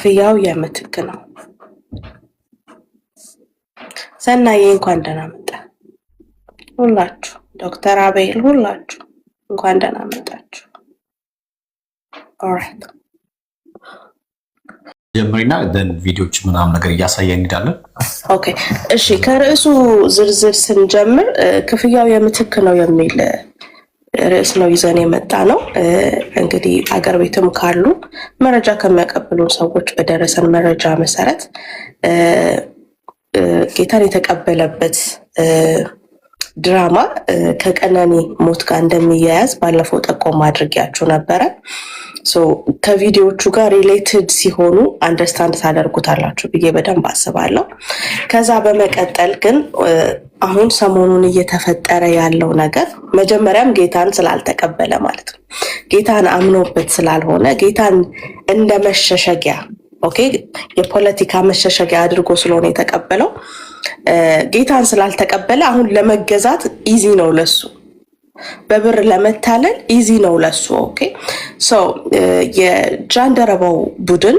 ክፍያው የምትክ ነው። ሰናዬ እንኳን ደህና መጣ። ሁላችሁ፣ ዶክተር አቤል፣ ሁላችሁ እንኳን ደህና መጣችሁ። Alright. ጀምሪና then ቪዲዮዎች ምናምን ነገር እያሳየ እንሄዳለን። Okay፣ እሺ። ከርዕሱ ዝርዝር ስንጀምር ክፍያው የምትክ ነው የሚል ርዕስ ነው ይዘን የመጣ ነው። እንግዲህ አገር ቤትም ካሉ መረጃ ከሚያቀብሉን ሰዎች በደረሰን መረጃ መሰረት ጌታን የተቀበለበት ድራማ ከቀነኒ ሞት ጋር እንደሚያያዝ ባለፈው ጠቆም አድርጌያችሁ ነበረ። So ከቪዲዮዎቹ ጋር related ሲሆኑ understand ታደርጉታላችሁ ብዬ በደንብ አስባለሁ። ከዛ በመቀጠል ግን አሁን ሰሞኑን እየተፈጠረ ያለው ነገር መጀመሪያም ጌታን ስላልተቀበለ ማለት ነው፣ ጌታን አምኖበት ስላልሆነ፣ ጌታን እንደ መሸሸጊያ፣ okay፣ የፖለቲካ መሸሸጊያ አድርጎ ስለሆነ የተቀበለው፣ ጌታን ስላልተቀበለ አሁን ለመገዛት easy ነው ለሱ፣ በብር ለመታለል easy ነው ለሱ። Okay, so የጃንደረባው ቡድን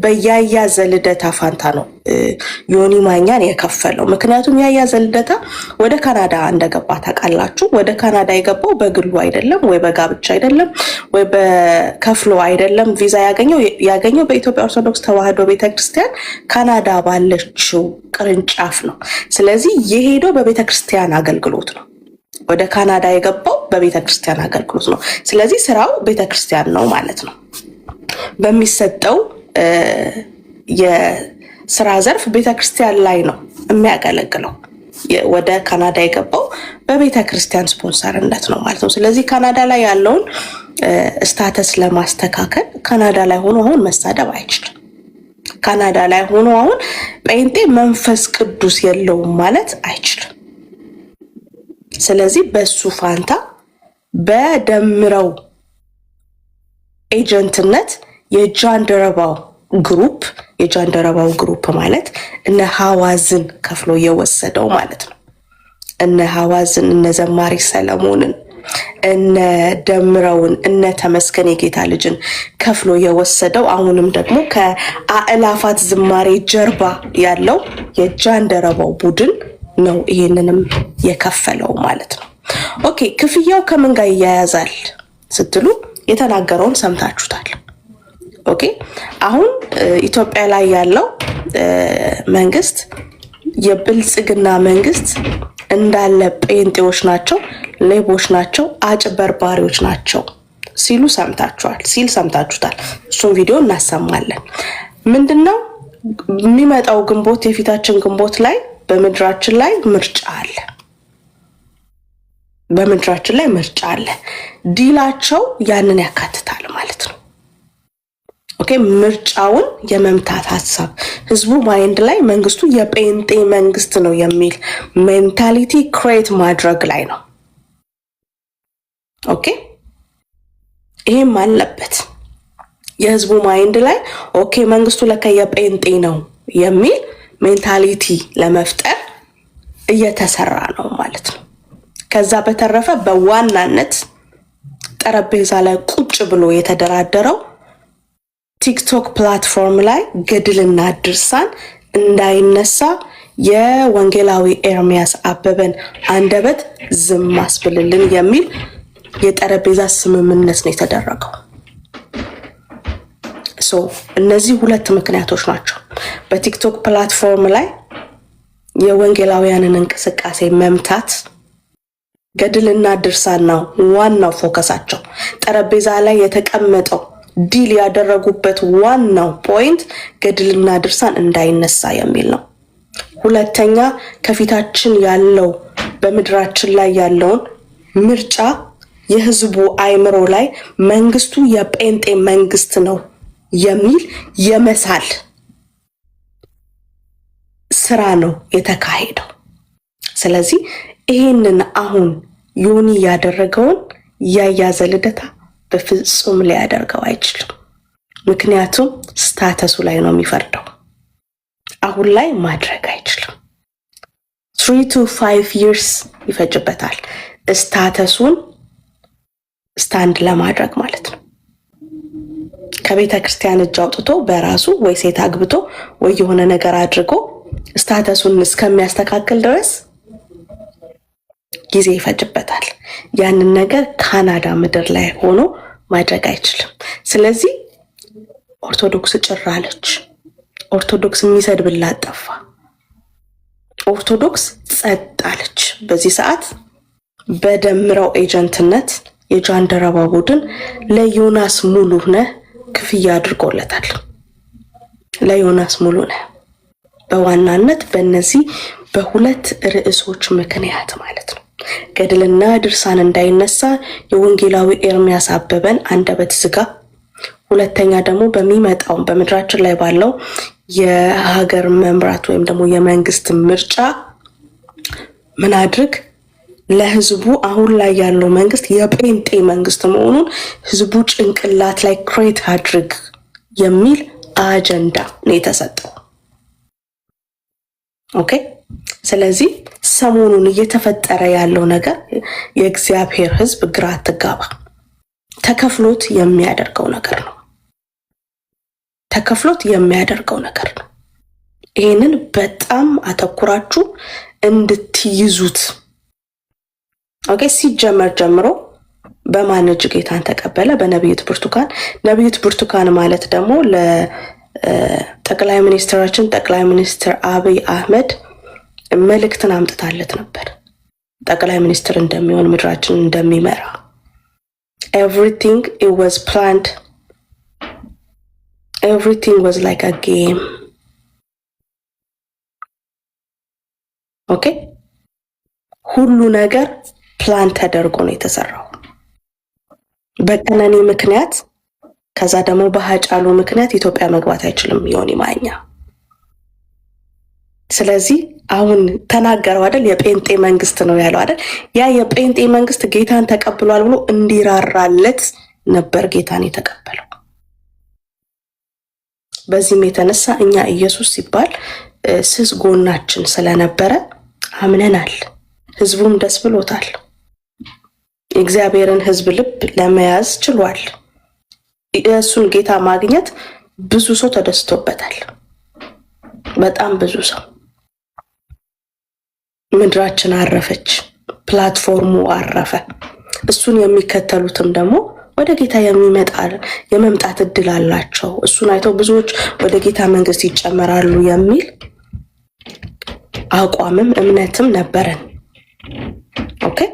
በያያ ዘልደታ ፋንታ ነው ዮኒ ማኛን የከፈለው። ምክንያቱም ያያ ዘልደታ ወደ ካናዳ እንደገባ ታውቃላችሁ። ወደ ካናዳ የገባው በግሉ አይደለም፣ ወይ በጋብቻ አይደለም፣ ወይ በከፍሎ አይደለም። ቪዛ ያገኘው በኢትዮጵያ ኦርቶዶክስ ተዋሕዶ ቤተክርስቲያን ካናዳ ባለችው ቅርንጫፍ ነው። ስለዚህ የሄደው በቤተክርስቲያን አገልግሎት ነው። ወደ ካናዳ የገባው በቤተ ክርስቲያን አገልግሎት ነው። ስለዚህ ስራው ቤተ ክርስቲያን ነው ማለት ነው። በሚሰጠው የስራ ዘርፍ ቤተ ክርስቲያን ላይ ነው የሚያገለግለው። ወደ ካናዳ የገባው በቤተ ክርስቲያን ስፖንሰርነት ነው ማለት ነው። ስለዚህ ካናዳ ላይ ያለውን status ለማስተካከል ካናዳ ላይ ሆኖ አሁን መሳደብ አይችልም። ካናዳ ላይ ሆኖ አሁን ጴንጤ መንፈስ ቅዱስ የለውም ማለት አይችልም። ስለዚህ በሱ ፋንታ በደምረው agent ነት የጃንደረባው group ማለት እነ ሐዋዝን ከፍሎ የወሰደው ማለት ነው። እነ ሐዋዝን፣ እነ ዘማሪ ሰለሞንን፣ እነ ደምረውን፣ እነ ተመስገን የጌታ ልጅን ከፍሎ የወሰደው፣ አሁንም ደግሞ ከአእላፋት ዝማሬ ጀርባ ያለው የጃንደረባው ቡድን ነው ይሄንንም የከፈለው ማለት ነው። Okay፣ ክፍያው ከምን ጋር ይያያዛል ስትሉ የተናገረውን ሰምታችሁታል። Okay፣ አሁን ኢትዮጵያ ላይ ያለው መንግስት፣ የብልጽግና መንግስት እንዳለ ጴንጤዎች ናቸው፣ ሌቦች ናቸው፣ አጭበርባሪዎች ናቸው ሲሉ ሰምታችኋል፣ ሲል ሰምታችሁታል። እሱን ቪዲዮ እናሰማለን። ምንድነው የሚመጣው ግንቦት፣ የፊታችን ግንቦት ላይ በምድራችን ላይ ምርጫ አለ። በምድራችን ላይ ምርጫ አለ። Deal ኣቸው ያንን ያካትታል ማለት ነው። Okay፣ ምርጫውን የመምታት ሀሳብ፣ ህዝቡ mind ላይ መንግስቱ የጴንጤ መንግስት ነው የሚል mentality create ማድረግ ላይ ነው። Okay፣ ይሄም አለበት የህዝቡ mind ላይ፣ okay፣ መንግስቱ ለካ የጴንጤ ነው የሚል mentality ለመፍጠር እየተሰራ ነው ማለት ነው። ከዛ በተረፈ በዋናነት ጠረጴዛ ላይ ቁጭ ብሎ የተደራደረው ቲክቶክ platform ላይ ገድልና ድርሳን እንዳይነሳ የወንጌላዊ ኤርሚያስ አበበን አንደበት ዝም አስብልልን የሚል የጠረጴዛ ስምምነት ነው የተደረገው። So እነዚህ ሁለት ምክንያቶች ናቸው። በቲክቶክ platform ላይ የወንጌላውያንን እንቅስቃሴ መምታት፣ ገድልና ድርሳን ነው ዋናው focus ኣቸው። ጠረጴዛ ላይ የተቀመጠው deal ያደረጉበት ዋናው point ገድልና ድርሳን እንዳይነሳ የሚል ነው። ሁለተኛ ከፊታችን ያለው በምድራችን ላይ ያለውን ምርጫ የህዝቡ አይምሮ ላይ መንግስቱ የጴንጤ መንግስት ነው የሚል የመሳል ስራ ነው የተካሄደው። ስለዚህ ይህንን አሁን ዮኒ ያደረገውን ያያ ዘልደታ በፍጹም ሊያደርገው አይችልም። ምክንያቱም status ኡ ላይ ነው የሚፈርደው። አሁን ላይ ማድረግ አይችልም። 3 to 5 years ይፈጅበታል status ኡን stand ለማድረግ ማለት ነው። ከፊታችን ያለው ምርጫ ከቤተ ክርስቲያን እጅ አውጥቶ በራሱ ወይ ሴት አግብቶ ወይ የሆነ ነገር አድርጎ status ኡን እስከሚያስተካክል ድረስ ጊዜ ይፈጅበታል። ያንን ነገር ካናዳ ምድር ላይ ሆኖ ማድረግ አይችልም። ስለዚህ ኦርቶዶክስ ጭር አለች። ኦርቶዶክስ የሚሰድብላት ጠፋ። ኦርቶዶክስ ጸጥ አለች። በዚህ ሰዓት በደምረው agent ነት የጃንደረባ ቡድን ለዮናስ ሙሉነህ ክፍያ አድርጎለታል። ለዮናስ ሙሉነህ በዋናነት በእነዚህ በሁለት ርዕሶች ምክንያት ማለት ነው። ገድልና ድርሳን እንዳይነሳ የወንጌላዊ ኤርሚያስ አበበን አንደበት ዝጋ። ሁለተኛ ደግሞ በሚመጣው በምድራችን ላይ ባለው የሀገር መምራት ወይም ደግሞ የመንግስት ምርጫ ምን አድርግ ለህዝቡ አሁን ላይ ያለው መንግስት የጴንጤ መንግስት መሆኑን ህዝቡ ጭንቅላት ላይ create አድርግ የሚል አጀንዳ ነው የተሰጠው። Okay። ስለዚህ ሰሞኑን እየተፈጠረ ያለው ነገር የእግዚአብሔር ህዝብ ግራ አትጋባ፣ ተከፍሎት የሚያደርገው ነገር ነው። ተከፍሎት የሚያደርገው ነገር ነው። ይህንን በጣም አተኩራችሁ እንድትይዙት። Okay። ሲጀመር ጀምሮ በማን እጅ ጌታን ተቀበለ? በነቢይት ብርቱካን። ነቢይት ብርቱካን ማለት ደግሞ ለጠቅላይ ሚኒስትራችን ጠቅላይ ሚኒስትር አብይ አህመድ መልእክትን አምጥታለት ነበር። ጠቅላይ ሚኒስትር እንደሚሆን፣ ምድራችንን እንደሚመራ። Everything, it was planned. Everything was like a game. Okay፣ ሁሉ ነገር ፕላን ተደርጎ ነው የተሰራው። በቀነኒ ምክንያት፣ ከዛ ደግሞ በሀጫሉ ምክንያት ኢትዮጵያ መግባት አይችልም ዮኒ ማኛ። ስለዚህ አሁን ተናገረው አይደል? የጴንጤ መንግስት ነው ያለው አይደል? ያ የጴንጤ መንግስት ጌታን ተቀብሏል ብሎ እንዲራራለት ነበር ጌታን የተቀበለው። በዚህም የተነሳ እኛ ኢየሱስ ሲባል ስስ ጎናችን ስለነበረ አምነናል። ህዝቡም ደስ ብሎታል። የእግዚአብሔርን ህዝብ ልብ ለመያዝ ችሏል። የእሱን ጌታ ማግኘት ብዙ ሰው ተደስቶበታል። በጣም ብዙ ሰው። ምድራችን አረፈች፣ platform ኡ አረፈ። እሱን የሚከተሉትም ደግሞ ወደ ጌታ የሚመጣ የመምጣት እድል አላቸው። እሱን አይተው ብዙዎች ወደ ጌታ መንግስት ይጨመራሉ የሚል አቋምም እምነትም ነበረን። Okay።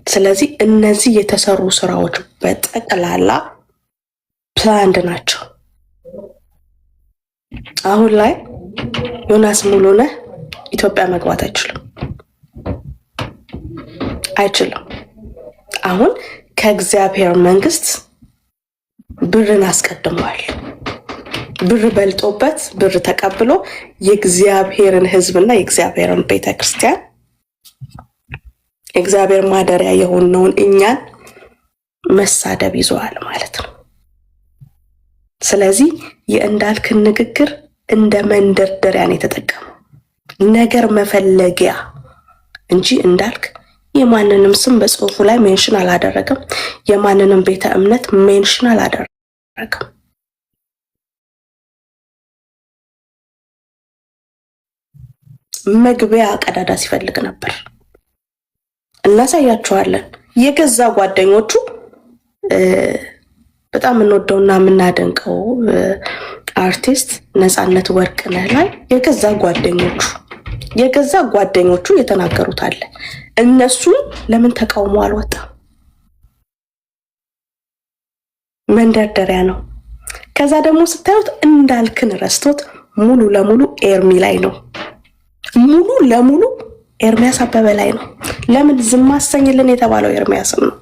ስለዚህ እነዚህ የተሰሩ ስራዎች በጠቅላላ planned ናቸው። አሁን ላይ ዮናስ ሙሉነህ ኢትዮጵያ መግባት አይችልም፣ አይችልም። አሁን ከእግዚአብሔር መንግስት ብርን አስቀድመዋል። ብር በልጦበት ብር ተቀብሎ የእግዚአብሔርን ሕዝብና የእግዚአብሔርን ቤተክርስቲያን፣ የእግዚአብሔር ማደሪያ የሆነውን እኛን መሳደብ ይዘዋል ማለት ነው። ስለዚህ የእንዳልክን ንግግር እንደ መንደርደሪያ ነው የተጠቀመው፣ ነገር መፈለጊያ እንጂ እንዳልክ የማንንም ስም በጽሁፉ ላይ mention አላደረገም። የማንንም ቤተ እምነት mention አላደረገም። መግቢያ ቀዳዳ ሲፈልግ ነበር። እናሳያችኋለን። የገዛ ጓደኞቹ፣ በጣም የምንወደውና የምናደንቀው አርቲስት ነፃነት ወርቅነህ ላይ የገዛ ጓደኞቹ የተናገሩት አለ። እነሱን ለምን ተቃውሞ አልወጣም? መንደርደሪያ ነው። ከዛ ደግሞ ስታዩት እንዳልክን ረስቶት ሙሉ ለሙሉ ኤርሚ ላይ ነው። ሙሉ ለሙሉ ኤርሚያስ አበበ ላይ ነው። ለምን ዝም አሰኝልን የተባለው ኤርሚያስም ነው።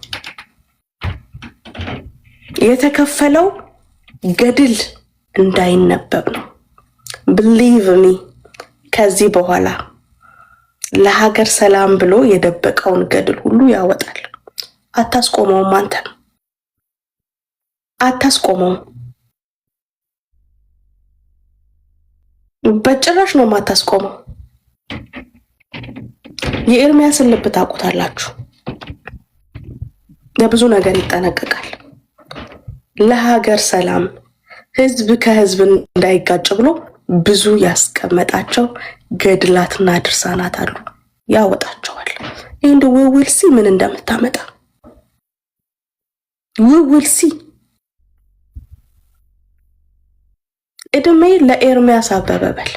የተከፈለው ገድል እንዳይነበብ ነው። Believe me፣ ከዚህ በኋላ ለሀገር ሰላም ብሎ የደበቀውን ገድል ሁሉ ያወጣል። አታስቆመውም፣ አንተ አታስቆመውም። በጭራሽ ነው የማታስቆመው። የኤርሚያስን ልብ ታውቁታላችሁ። ለብዙ ነገር ይጠነቀቃል። ለሀገር ሰላም ህዝብ ከህዝብ እንዳይጋጭ ብሎ ብዙ ያስቀመጣቸው ገድላትና ድርሳናት አሉ። ያወጣቸዋል። And we will see ምን እንደምታመጣ we will see። እድሜ ለኤርሚያስ አበበ በል፣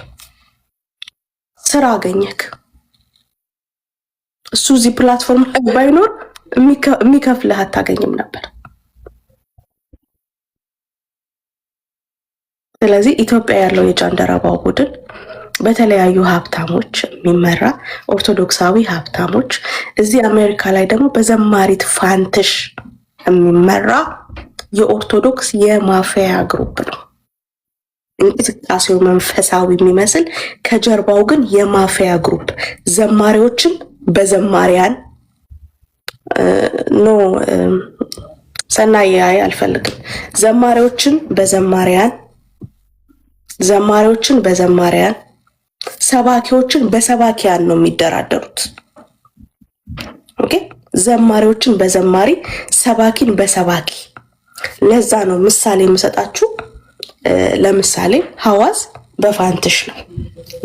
ስራ አገኘክ። እሱ እዚህ platform ላይ ባይኖር የሚከፍልህ አታገኝም ነበር። ስለዚህ ኢትዮጵያ ያለው የጃንደረባው ቡድን በተለያዩ ሀብታሞች የሚመራ ኦርቶዶክሳዊ ሀብታሞች፣ እዚህ አሜሪካ ላይ ደግሞ በዘማሪት ፋንትሽ የሚመራ የኦርቶዶክስ የማፊያ group ነው። እንቅስቃሴው መንፈሳዊ የሚመስል ከጀርባው ግን የማፊያ group ዘማሪዎችን በዘማሪያን no ሰናይ አልፈልግም። ዘማሪዎችን በዘማሪያን፣ ዘማሪዎችን በዘማሪያን፣ ሰባኪዎችን በሰባኪያን ነው የሚደራደሩት። Okay፣ ዘማሪዎችን በዘማሪ፣ ሰባኪን በሰባኪ። ለዛ ነው ምሳሌ የምሰጣችሁ። ለምሳሌ ሀዋዝ በፋንትሽ ነው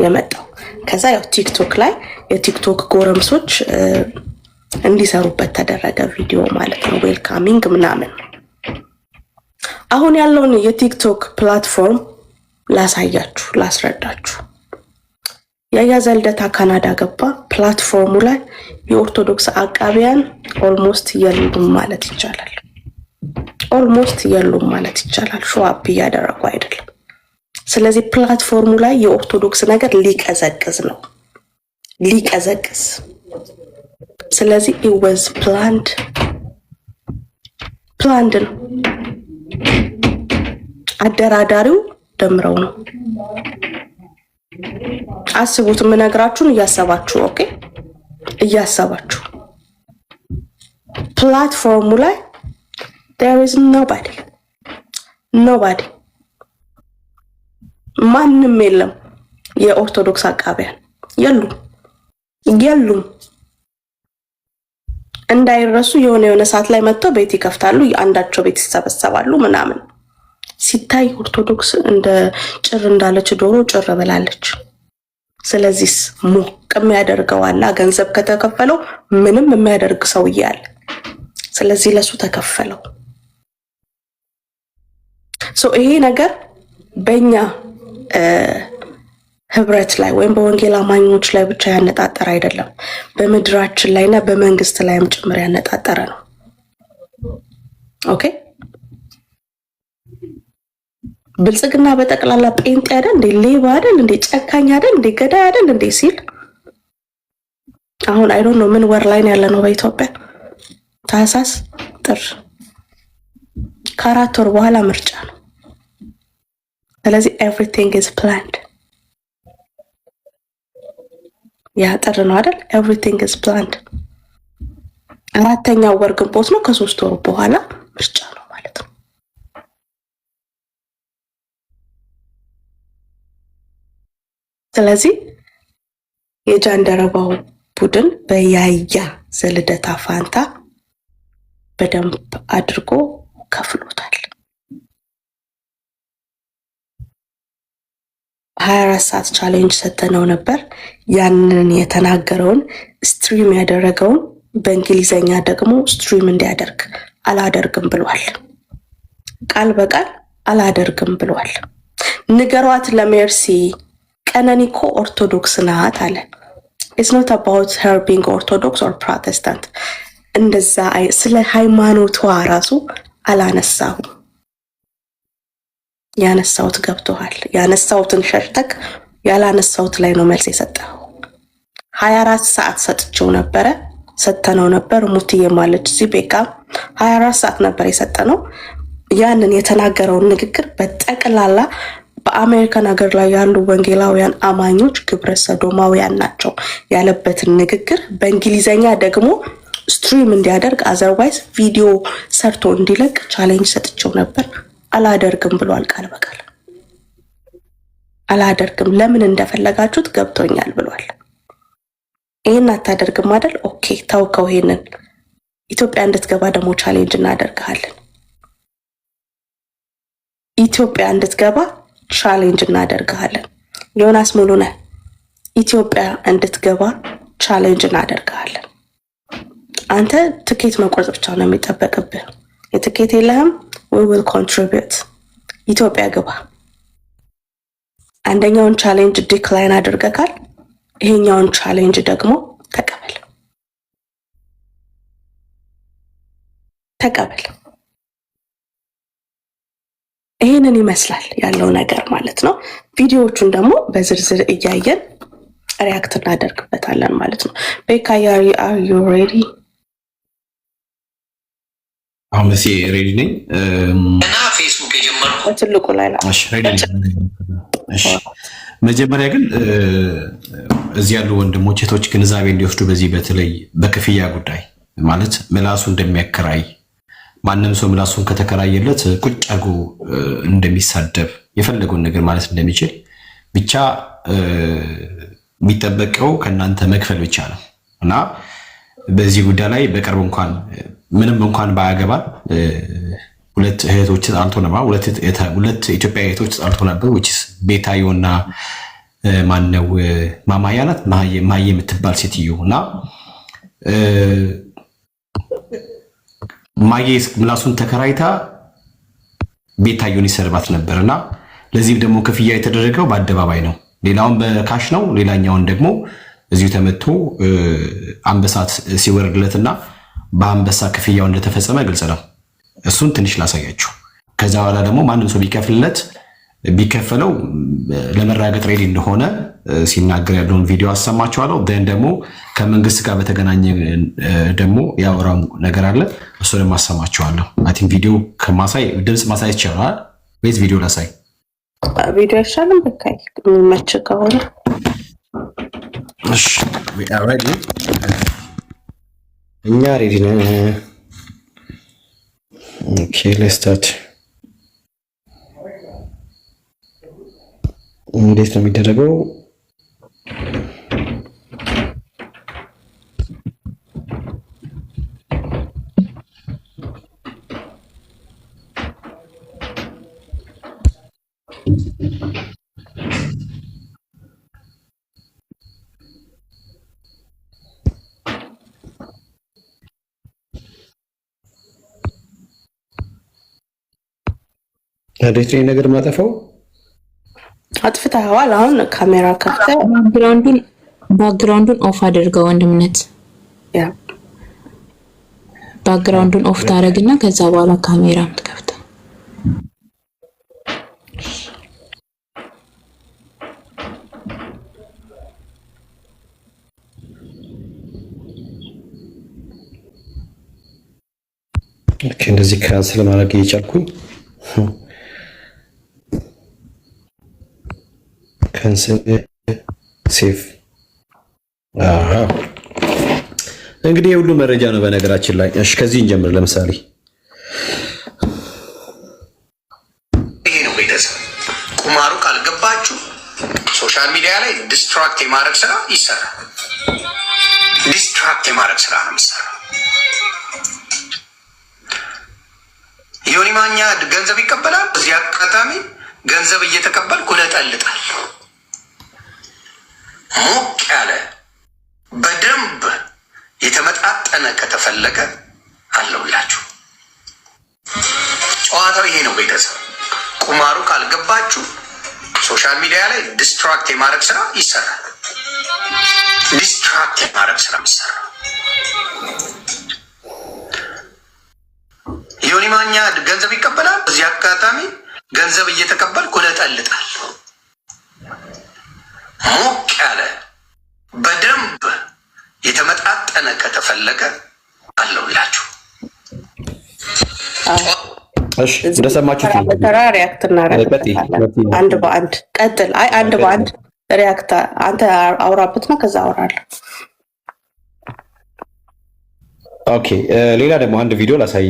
የመጣው። ከዛ ያው ቲክቶክ ላይ የቲክቶክ ጎረምሶች እንዲሰሩበት ተደረገ ቪዲዮ ማለት ነው፣ welcoming ምናምን። አሁን ያለውን የቲክቶክ platform ላሳያችሁ፣ ላስረዳችሁ። ያያ ዘልደታ ካናዳ ገባ። Platform ኡ ላይ የኦርቶዶክስ አቃቢያን almost የሉም ማለት ይቻላል። Almost የሉም ማለት ይቻላል። Show up እያደረጉ አይደለም። ስለዚህ platform ኡ ላይ የኦርቶዶክስ ነገር ሊቀዘቅዝ ነው፣ ሊቀዘቅዝ። ስለዚህ it was planned፣ planned ነው። አደራዳሪው ደምረው ነው። አስቡት፣ የምነግራችሁን እያሰባችሁ፣ okay፣ እያሰባችሁ platform ኡ ላይ there is nobody፣ nobody፣ ማንም የለም። የኦርቶዶክስ አቃቢያን የሉም፣ የሉም። እንዳይረሱ የሆነ የሆነ ሰዓት ላይ መጥተው ቤት ይከፍታሉ፣ አንዳቸው ቤት ይሰበሰባሉ ምናምን። ሲታይ ኦርቶዶክስ እንደ ጭር እንዳለች ዶሮ ጭር ብላለች። ስለዚህ ሞቅ የሚያደርገው አለ። ገንዘብ ከተከፈለው ምንም የሚያደርግ ሰውዬ አለ። ስለዚህ ለሱ ተከፈለው። So ይሄ ነገር በእኛ ህብረት ላይ ወይም በወንጌል አማኞች ላይ ብቻ ያነጣጠረ አይደለም። በምድራችን ላይ እና በመንግስት ላይም ጭምር ያነጣጠረ ነው። Okay፣ ብልጽግና በጠቅላላ ጴንጤ አይደል እንዴ? ሌባ አይደል እንዴ? ጨካኝ አይደል እንዴ? ገዳይ አይደል እንዴ ሲል አሁን I don't know ምን ወር ላይ ያለ ነው በኢትዮጵያ፣ ታህሳስ፣ ጥር፣ ከ4 ወር በኋላ ምርጫ ነው። ስለዚህ everything is planned። ያ ጥር ነው አይደል? Everything is planned። አራተኛው ወር ግንቦት ነው። ከ3 ወር በኋላ ምርጫ ነው ማለት ነው። ስለዚህ የጃንደረባው ቡድን በያያ ዘልደታ ፋንታ በደንብ አድርጎ ከፍሎታል። 24 ሰዓት challenge ሰተነው ነበር። ያንን የተናገረውን stream ያደረገውን በእንግሊዘኛ ደግሞ stream እንዲያደርግ አላደርግም ብሏል። ቃል በቃል አላደርግም ብሏል። ንገሯት ለሜርሲ ቀነኒ እኮ ኦርቶዶክስ ናት አለ። It's not about her being Orthodox or Protestant። እንደዛ ስለ ሃይማኖቷ ራሱ አላነሳሁም። ያነሳሁት ገብቶሃል። ያነሳሁትን ሸሽተክ ያላነሳሁት ላይ ነው መልስ የሰጠኸው። 24 ሰዓት ሰጥቼው ነበረ፣ ሰተነው ነበር። ሙትዬም አለች እዚህ ቤካ፣ 24 ሰዓት ነበር የሰጠነው። ያንን የተናገረውን ንግግር በጠቅላላ በአሜሪካን ሀገር ላይ ያሉ ወንጌላውያን አማኞች ግብረ ሰዶማውያን ናቸው ያለበትን ንግግር በእንግሊዘኛ ደግሞ stream እንዲያደርግ otherwise ቪዲዮ ሰርቶ እንዲለቅ challenge ሰጥቼው ነበር። አላደርግም ብሏል። ቃል በቃል አላደርግም፣ ለምን እንደፈለጋችሁት ገብቶኛል ብሏል። ይህን አታደርግም አይደል? Okay ተውከው። ይሄንን ኢትዮጵያ እንድትገባ ደግሞ challenge እናደርግሃለን። ኢትዮጵያ እንድትገባ challenge እናደርግሃለን። ዮናስ ሙሉነህ ኢትዮጵያ እንድትገባ challenge እናደርግሃለን። አንተ ትኬት መቁረጥ ብቻ ነው የሚጠበቅብህ። የትኬት የለህም፣ we will contribute። ኢትዮጵያ ግባ። አንደኛውን challenge decline አድርገካል። ይሄኛውን challenge ደግሞ ተቀበል ተቀበል። ይህንን ይመስላል ያለው ነገር ማለት ነው። ቪዲዮዎቹን ደግሞ በዝርዝር እያየን react እናደርግበታለን ማለት ነው። ቤካ, are you ready? አሁን መሲ ready ነኝ። እና ፌስቡክ የጀመርኩ በትልቁ ላይ ላ እሺ፣ ready ነኝ። እሺ፣ መጀመሪያ ግን እዚህ ያሉ ወንድሞች እህቶች ግንዛቤ እንዲወስዱ በዚህ በተለይ በክፍያ ጉዳይ፣ ማለት ምላሱ እንደሚያከራይ፣ ማንም ሰው ምላሱን ከተከራየለት ቁጭ አድርጎ እንደሚሳደብ፣ የፈለገውን ነገር ማለት እንደሚችል፣ ብቻ የሚጠበቀው ከእናንተ መክፈል ብቻ ነው። እና በዚህ ጉዳይ ላይ በቅርብ እንኳን ምንም እንኳን ባያገባን ሁለት እህቶች ተጣልቶ ነበር። ሁለት ኢትዮጵያ እህቶች ተጣልቶ ነበር። which is ቤታዮ እና ማነው ማማያ ናት ማየ የምትባል ሴትዮ። እና ማየ ምላሱን ተከራይታ ቤታዮን ይሰርባት ነበር። እና ለዚህም ደግሞ ክፍያ የተደረገው በአደባባይ ነው። ሌላውን በ cash ነው። ሌላኛውን ደግሞ እዚሁ ተመቶ አንበሳ ሲወርድለትና በአንበሳ ክፍያው እንደተፈጸመ ግልጽ ነው። እሱን ትንሽ ላሳያችሁ። ከዛ በኋላ ደግሞ ማንም ሰው ቢከፍልለት ቢከፈለው ለመራገጥ ready እንደሆነ ሲናገር ያለውን ቪዲዮ አሰማችኋለሁ። Then ደግሞ ከመንግስት ጋር በተገናኘ ደግሞ ያወራው ነገር አለ። እሱንም አሰማችኋለሁ። I think ቪዲዮ ከማሳይ ድምፅ ማሳየት ይቻላል ወይስ ቪዲዮ ላሳይ? ቪዲዮ አይሻልም? በቃ የሚመች ከሆነ። እሺ፣ we are ready። እኛ ready ነን። Okay, let's start። እንዴት ነው የሚደረገው? እንዴት ነው ነገር የማጠፋው? አጥፍተኸዋል። አሁን ካሜራ ከፍተህ background ኡን off አድርገው ወንድምነት። Background ኡን off ታደርግና ከዛ በኋላ ካሜራ ትከፍተው። Okay፣ እንደዚህ cancel ማድረግ እየቻልኩኝ cancel, save። እንግዲህ የሁሉ መረጃ ነው በነገራችን ላይ። እሺ፣ ከዚህ እንጀምር። ለምሳሌ ይሄ ነው ቤተሰብ። ቁማሩ ካልገባችሁ social media ላይ distract የማድረግ ስራ ይሰራል። Distract የማድረግ ስራ ነው የሚሰራው። ዮኒ ማኛ ገንዘብ ይቀበላል። እዚህ አጋጣሚ ገንዘብ እየተቀበልኩ እለጠልጣለሁ። ሞቅ ያለ በደንብ የተመጣጠነ ከተፈለገ አለሁላችሁ። ጨዋታው ይሄ ነው ቤተሰብ። ቁማሩ ካልገባችሁ social media ላይ distract የማድረግ ስራ ይሰራል። Distract የማድረግ ስራ ይሰራል። ዮኒ ማኛ ገንዘብ ይቀበላል። እዚህ አጋጣሚ ገንዘብ እየተቀበልኩ እለጠልጣለሁ። ሞቅ ያለ በደንብ የተመጣጠነ ከተፈለገ አለሁላችሁ። እሺ፣ እንደሰማችሁት ነው። በተራ react እናደርግበታለን። አንድ በአንድ ቀጥል። አይ፣ አንድ በአንድ react፣ አንተ አውራበት ነው፣ ከዛ አውራለሁ። Okay፣ ሌላ ደግሞ አንድ ቪዲዮ ላሳይ፣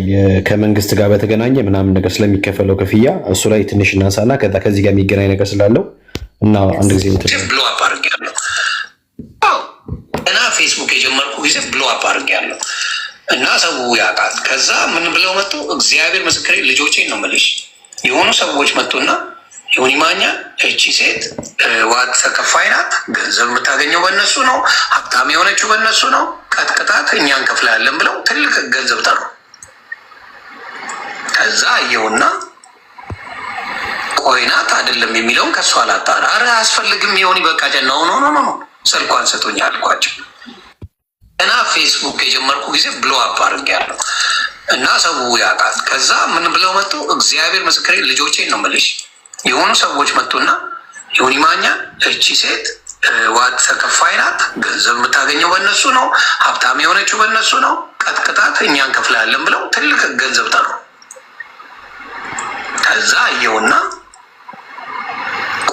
ከመንግስት ጋር በተገናኘ ምናምን ነገር ስለሚከፈለው ክፍያ እሱ ላይ ትንሽ እናንሳና ከዛ ከዚህ ጋር የሚገናኝ ነገር ስላለው እና አንድ ጊዜ እንትን Blow up አድርጌያለሁ። እና ፌስቡክ የጀመርኩ ጊዜ blow up አድርጌያለሁ እና ሰው ያውቃል። ከዛ ምን ብለው መጡ? እግዚአብሔር ምስክሬ፣ ልጆቼን ነው የምልሽ፣ የሆኑ ሰዎች መጡና ዮኒ ማኛ እቺ ሴት ዋት ተከፋይ ናት፣ ገንዘብ የምታገኘው በእነሱ ነው፣ ሀብታም የሆነችው በእነሱ ነው፣ ቀጥቅጣት እኛ እንከፍላለን ብለው ትልቅ ገንዘብ ጠሩ። ከዛ አየውና ቆይ ናት አይደለም የሚለውን ከእሷ አላጣራ። ኧረ አያስፈልግም የሆን በቃ ጀና no no no ስልኳን ስጡኝ አልኳቸው። ገና ፌስቡክ የጀመርኩ ጊዜ blow up አድርጌያለሁ እና ሰው ያውቃል። ከዛ ምን ብለው መጡ? እግዚአብሔር ምስክሬ ልጆቼን ነው የምልሽ። የሆኑ ሰዎች መጡና ዮኒ ማኛ እቺ ሴት ዋት ተከፋይ ናት፣ ገንዘብ የምታገኘው በእነሱ ነው፣ ሀብታም የሆነችው በእነሱ ነው፣ ቀጥቅጣት እኛ እንከፍላለን ብለው ትልቅ ገንዘብ ጠሩ። ከዛ አየውና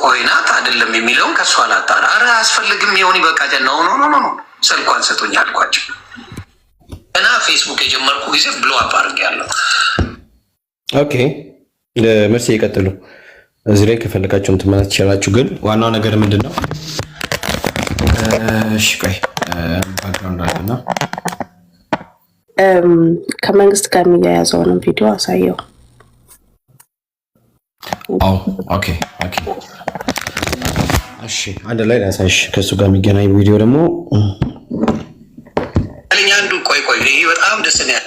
ቆይ ናት አይደለም የሚለውን ከእሷ አላጣራ። ኧረ አያስፈልግም የሆን በቃ ጀና no no no ስልኳን ስጡኝ አልኳቸው። ገና ፌስቡክ የጀመርኩ ጊዜ blow up አድርጌያለሁ። Okay መርሲ ይቀጥሉ። እዚህ ላይ ከፈለጋችሁ እንትን ማለት ትችላላችሁ። ግን ዋናው ነገር ምንድን ነው? እሺ ቆይ background አለና ከመንግስት ጋር የሚያያዘውንም ቪዲዮ አሳየው። አዎ okay okay እሺ አንድ ላይ ላሳይሽ። ከእሱ ጋር የሚገናኝ ቪዲዮ ደግሞ አንዱ ቆይ ቆይ ይሄ በጣም ደስ ነው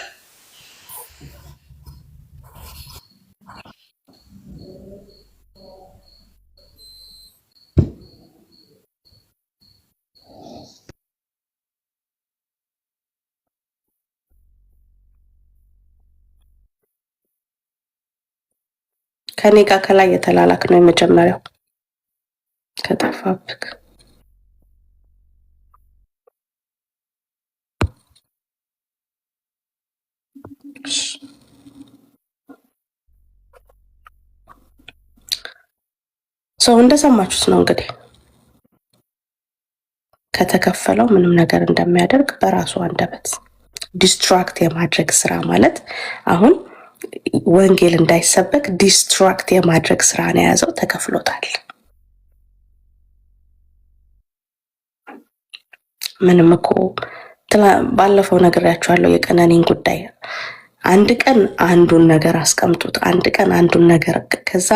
ከኔ ጋር ከላይ የተላላክ ነው የመጀመሪያው። ከጠፋብክ ሰው እንደሰማችሁት ነው እንግዲህ ከተከፈለው ምንም ነገር እንደሚያደርግ በራሱ አንደበት distract የማድረግ ስራ ማለት አሁን ወንጌል እንዳይሰበክ distract የማድረግ ስራ ነው የያዘው። ተከፍሎታል። ምንም እኮ ባለፈው ነግሬያችኋለሁ የቀነኒን ጉዳይ። አንድ ቀን አንዱን ነገር አስቀምጡት፣ አንድ ቀን አንዱን ነገር፣ ከዛ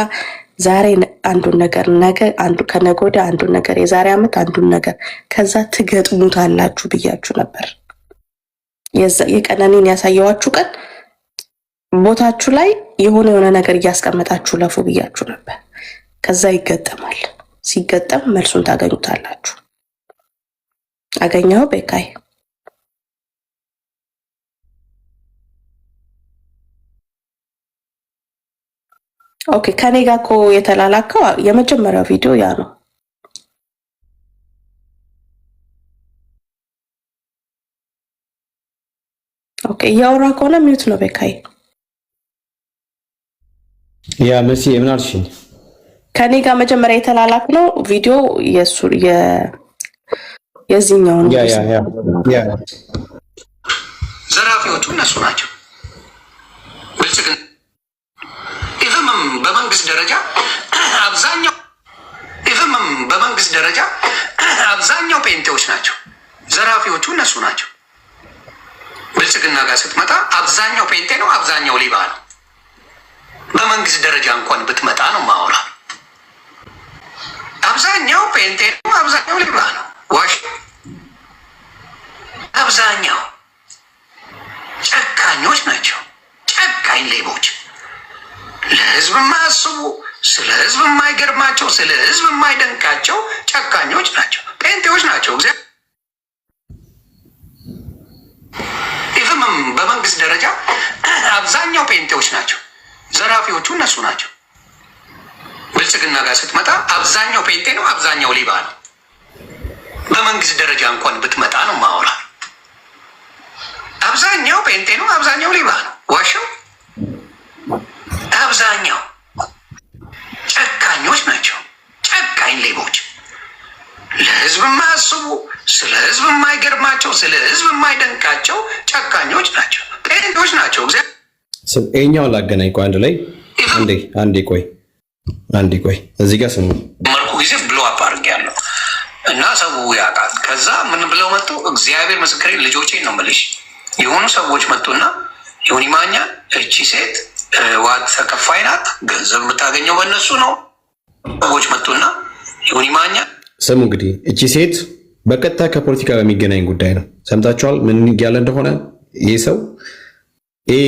ዛሬ አንዱን ነገር፣ ነገ አንዱ፣ ከነገ ወዲያ አንዱን ነገር፣ የዛሬ ዓመት አንዱን ነገር፣ ከዛ ትገጥሙታላችሁ ብያችሁ ነበር። የቀነኒን ያሳየኋችሁ ቀን ቦታችሁ ላይ የሆነ የሆነ ነገር እያስቀመጣችሁ ለፉ ብያችሁ ነበር። ከዛ ይገጠማል። ሲገጠም መልሱን ታገኙታላችሁ። አገኘኸው ቤካይ? Okay ከኔ ጋር እኮ የተላላከው የመጀመሪያው ቪዲዮ ያ ነው። Okay እያወራ ከሆነ mute ነው ቤካይ። Yeah መሲ ምን አልሽኝ? ከኔ ጋር መጀመሪያ የተላላክ ነው ቪዲዮ የሱ የዚህኛው ነው። Yeah yeah yeah yeah ዘራፊዎቹ እነሱ ናቸው። ብልጽግና even በመንግስት ደረጃ አብዛኛው even በመንግስት ደረጃ አብዛኛው ጴንጤዎች ናቸው። ዘራፊዎቹ እነሱ ናቸው። ብልጽግና ጋር ስትመጣ አብዛኛው ጴንጤ ነው፣ አብዛኛው ሌባ ነው። በመንግስት ደረጃ እንኳን ብትመጣ ነው ማወራ። አብዛኛው ጴንጤ ነው፣ አብዛኛው ሌባ ነው። ዋሽ አብዛኛው ጨካኞች ናቸው። ጨካኝ ሌቦች፣ ለህዝብ የማያስቡ፣ ስለ ህዝብ የማይገርማቸው፣ ስለ ህዝብ የማይደንቃቸው ጨካኞች ናቸው። ጴንጤዎች ናቸው። even በመንግስት ደረጃ አብዛኛው ጴንጤዎች ናቸው። ዘራፊዎቹ እነሱ ናቸው። ብልጽግና ጋር ስትመጣ አብዛኛው ጴንጤ ነው፣ አብዛኛው ሌባ ነው። በመንግስት ደረጃ እንኳን ብትመጣ ነው ማወራ። አብዛኛው ጴንጤ ነው፣ አብዛኛው ሌባ ነው። ዋሻው አብዛኛው ጨካኞች ናቸው። ጨካኝ ሌቦች፣ ለህዝብ የማያስቡ፣ ስለ ህዝብ የማይገርማቸው፣ ስለ ህዝብ የማይደንቃቸው ጨካኞች ናቸው። ጴንጤዎች ናቸው። ይኸኛውን ላገናኝ። ቆይ አንድ ላይ አንዴ አንዴ ቆይ አንዴ ቆይ እዚህ ጋር ስሙ። መልኩ ጊዜ blow up አድርጌያለሁ እና ሰው ያውቃል። ከዛ ምን ብለው መጡ? እግዚአብሔር ምስክሬ ልጆቼን ነው የምልሽ። የሆኑ ሰዎች መጡና ዮኒ ማኛ እቺ ሴት ህወሓት ተከፋይ ናት። ገንዘብ የምታገኘው በእነሱ ነው። ሰዎች መጡና ዮኒ ማኛ ስሙ እንግዲህ እቺ ሴት በቀጥታ ከፖለቲካ ጋር የሚገናኝ ጉዳይ ነው። ሰምታችኋል ምን እያለ እንደሆነ ይህ ሰው። ይህ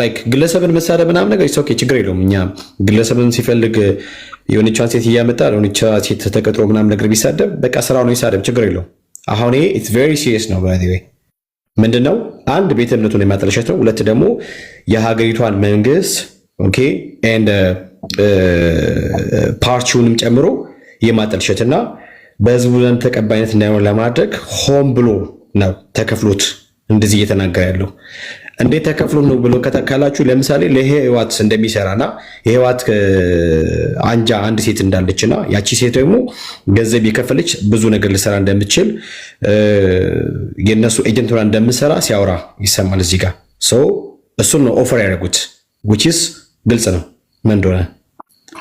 like ግለሰብን መሳደብ ምናምን ነገር okay፣ ችግር የለውም። እኛ ግለሰብን ሲፈልግ የሆነቿን ሴት እያመጣ የሆነቿ ሴት ተቀጥሮ ምናምን ነገር ቢሳደብ በቃ ስራው ነው፣ ይሳደብ፣ ችግር የለውም። አሁን ይሄ it's very serious ነው። By the way ምንድነው? አንድ ቤተ እምነቱን የማጠልሸት ነው። ሁለት ደግሞ የሀገሪቷን መንግስት okay and ፓርቲውንም ጨምሮ የማጠልሸትና በህዝቡ ዘንድ ተቀባይነት እንዳይኖር ለማድረግ ሆን ብሎ ነው ተከፍሎት እንደዚህ እየተናገረ ያለው። እንዴት ተከፍሎ ነው ብሎ ካላችሁ ለምሳሌ ለህወሓት እንደሚሰራና የህወሓት አንጃ አንድ ሴት እንዳለችና ያቺ ሴት ደግሞ ገንዘብ የከፈለች ብዙ ነገር ልሰራ እንደምትችል፣ የእነሱ agent ሆና እንደምሰራ ሲያወራ ይሰማል። እዚህ ጋር so እሱን ነው offer ያደረጉት፣ which is ግልጽ ነው ምን እንደሆነ፣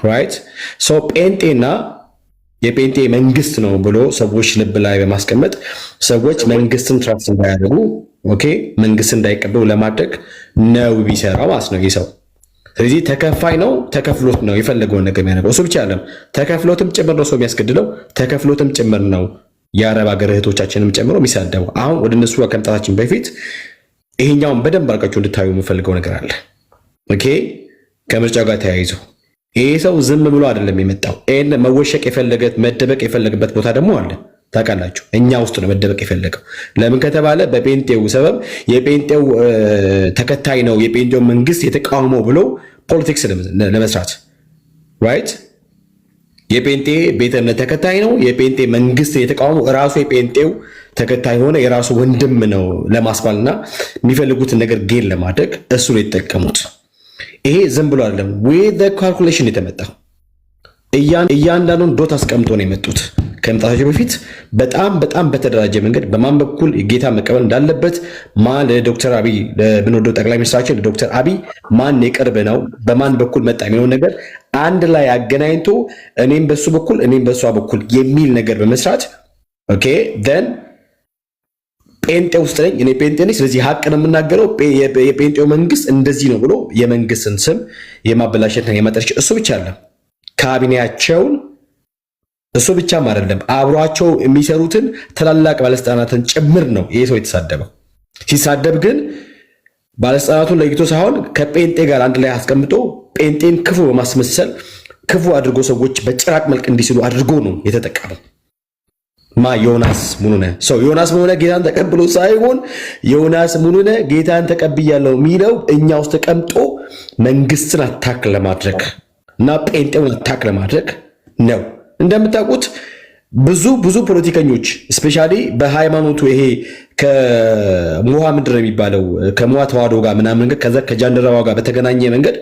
right? So ጴንጤና የጴንጤ መንግስት ነው ብሎ ሰዎች ልብ ላይ በማስቀመጥ ሰዎች መንግስትን trust እንዳያደርጉ፣ okay፣ መንግስት እንዳይቀበሉ ለማድረግ ነው ቢሰራው ማለት ነው ይህ ሰው። ስለዚህ ተከፋይ ነው፣ ተከፍሎት ነው የፈለገውን ነገር የሚያደርገው። እሱ ብቻ አይደለም፣ ተከፍሎትም ጭምር ነው ሰው የሚያስገድለው፣ ተከፍሎትም ጭምር ነው የአረብ ሀገር እህቶቻችንም ጨምሮ የሚሳደበው። አሁን ወደ እነሱ ጋር ከመምጣታችን በፊት ይሄኛውን በደንብ አድርጋችሁ እንድታዩ የምፈልገው ነገር አለ። Okay፣ ከምርጫው ጋር ተያይዞ ይሄ ሰው ዝም ብሎ አይደለም የመጣው። ይሄን መወሸቅ የፈለገ መደበቅ የፈለገበት ቦታ ደግሞ አለ። ታውቃላችሁ፣ እኛ ውስጥ ነው መደበቅ የፈለገው። ለምን ከተባለ በጴንጤው ሰበብ የጴንጤው ተከታይ ነው፣ የጴንጤው መንግስት የተቃውሞ ብሎ politics ለመስራት፣ right? የጴንጤ ቤተ እምነት ተከታይ ነው፣ የጴንጤ መንግስት የተቃውሞ ራሱ የጴንጤው ተከታይ ሆነ የራሱ ወንድም ነው ለማስባልና የሚፈልጉትን ነገር gain ለማድረግ እሱ ነው የተጠቀሙት። ይሄ ዝም ብሎ አይደለም፣ with calculation የተመጣው፣ እያንዳንዱን dot አስቀምጦ ነው የመጡት። ከመምጣታቸው በፊት በጣም በጣም በተደራጀ መንገድ በማን በኩል ጌታ መቀበል እንዳለበት፣ ማን ለዶክተር አብይ፣ ለምንወደው ጠቅላይ ሚኒስትራችን ለዶክተር አብይ ማን የቅርብ ነው፣ በማን በኩል መጣ የሚለውን ነገር አንድ ላይ አገናኝቶ እኔም በሱ በኩል እኔም በሷ በኩል የሚል ነገር በመስራት okay then ጴንጤ ውስጥ ነኝ፣ እኔ ጴንጤ ነኝ፣ ስለዚህ ሀቅ ነው የምናገረው፣ የጴንጤው መንግስት እንደዚህ ነው ብሎ የመንግስትን ስም የማበላሸትና የማጠልሸት፣ እሱ ብቻ አይደለም፣ ካቢኔያቸውን፣ እሱ ብቻም አይደለም፣ አብሯቸው የሚሰሩትን ትላላቅ ባለስልጣናትን ጭምር ነው ይሄ ሰው የተሳደበው። ሲሳደብ ግን ባለስልጣናቱን ለይቶ ሳይሆን ከጴንጤ ጋር አንድ ላይ አስቀምጦ ጴንጤን ክፉ በማስመሰል፣ ክፉ አድርጎ ሰዎች በጭራቅ መልክ እንዲስሉ አድርጎ ነው የተጠቀመው። ማ? ዮናስ ሙሉነህ። So ዮናስ ሙሉነህ ጌታን ተቀብሎ ሳይሆን ዮናስ ሙሉነህ ጌታን ተቀብያለሁ የሚለው እኛ ውስጥ ተቀምጦ መንግስትን attack ለማድረግ እና ጴንጤውን attack ለማድረግ ነው። እንደምታውቁት ብዙ ብዙ ፖለቲከኞች especially በሃይማኖቱ ይሄ ከሙሃ ምንድን ነው የሚባለው ከሙሃ ተዋህዶ ጋር ምናምን ከዛ ከጃንደረባው ጋር በተገናኘ መንገድ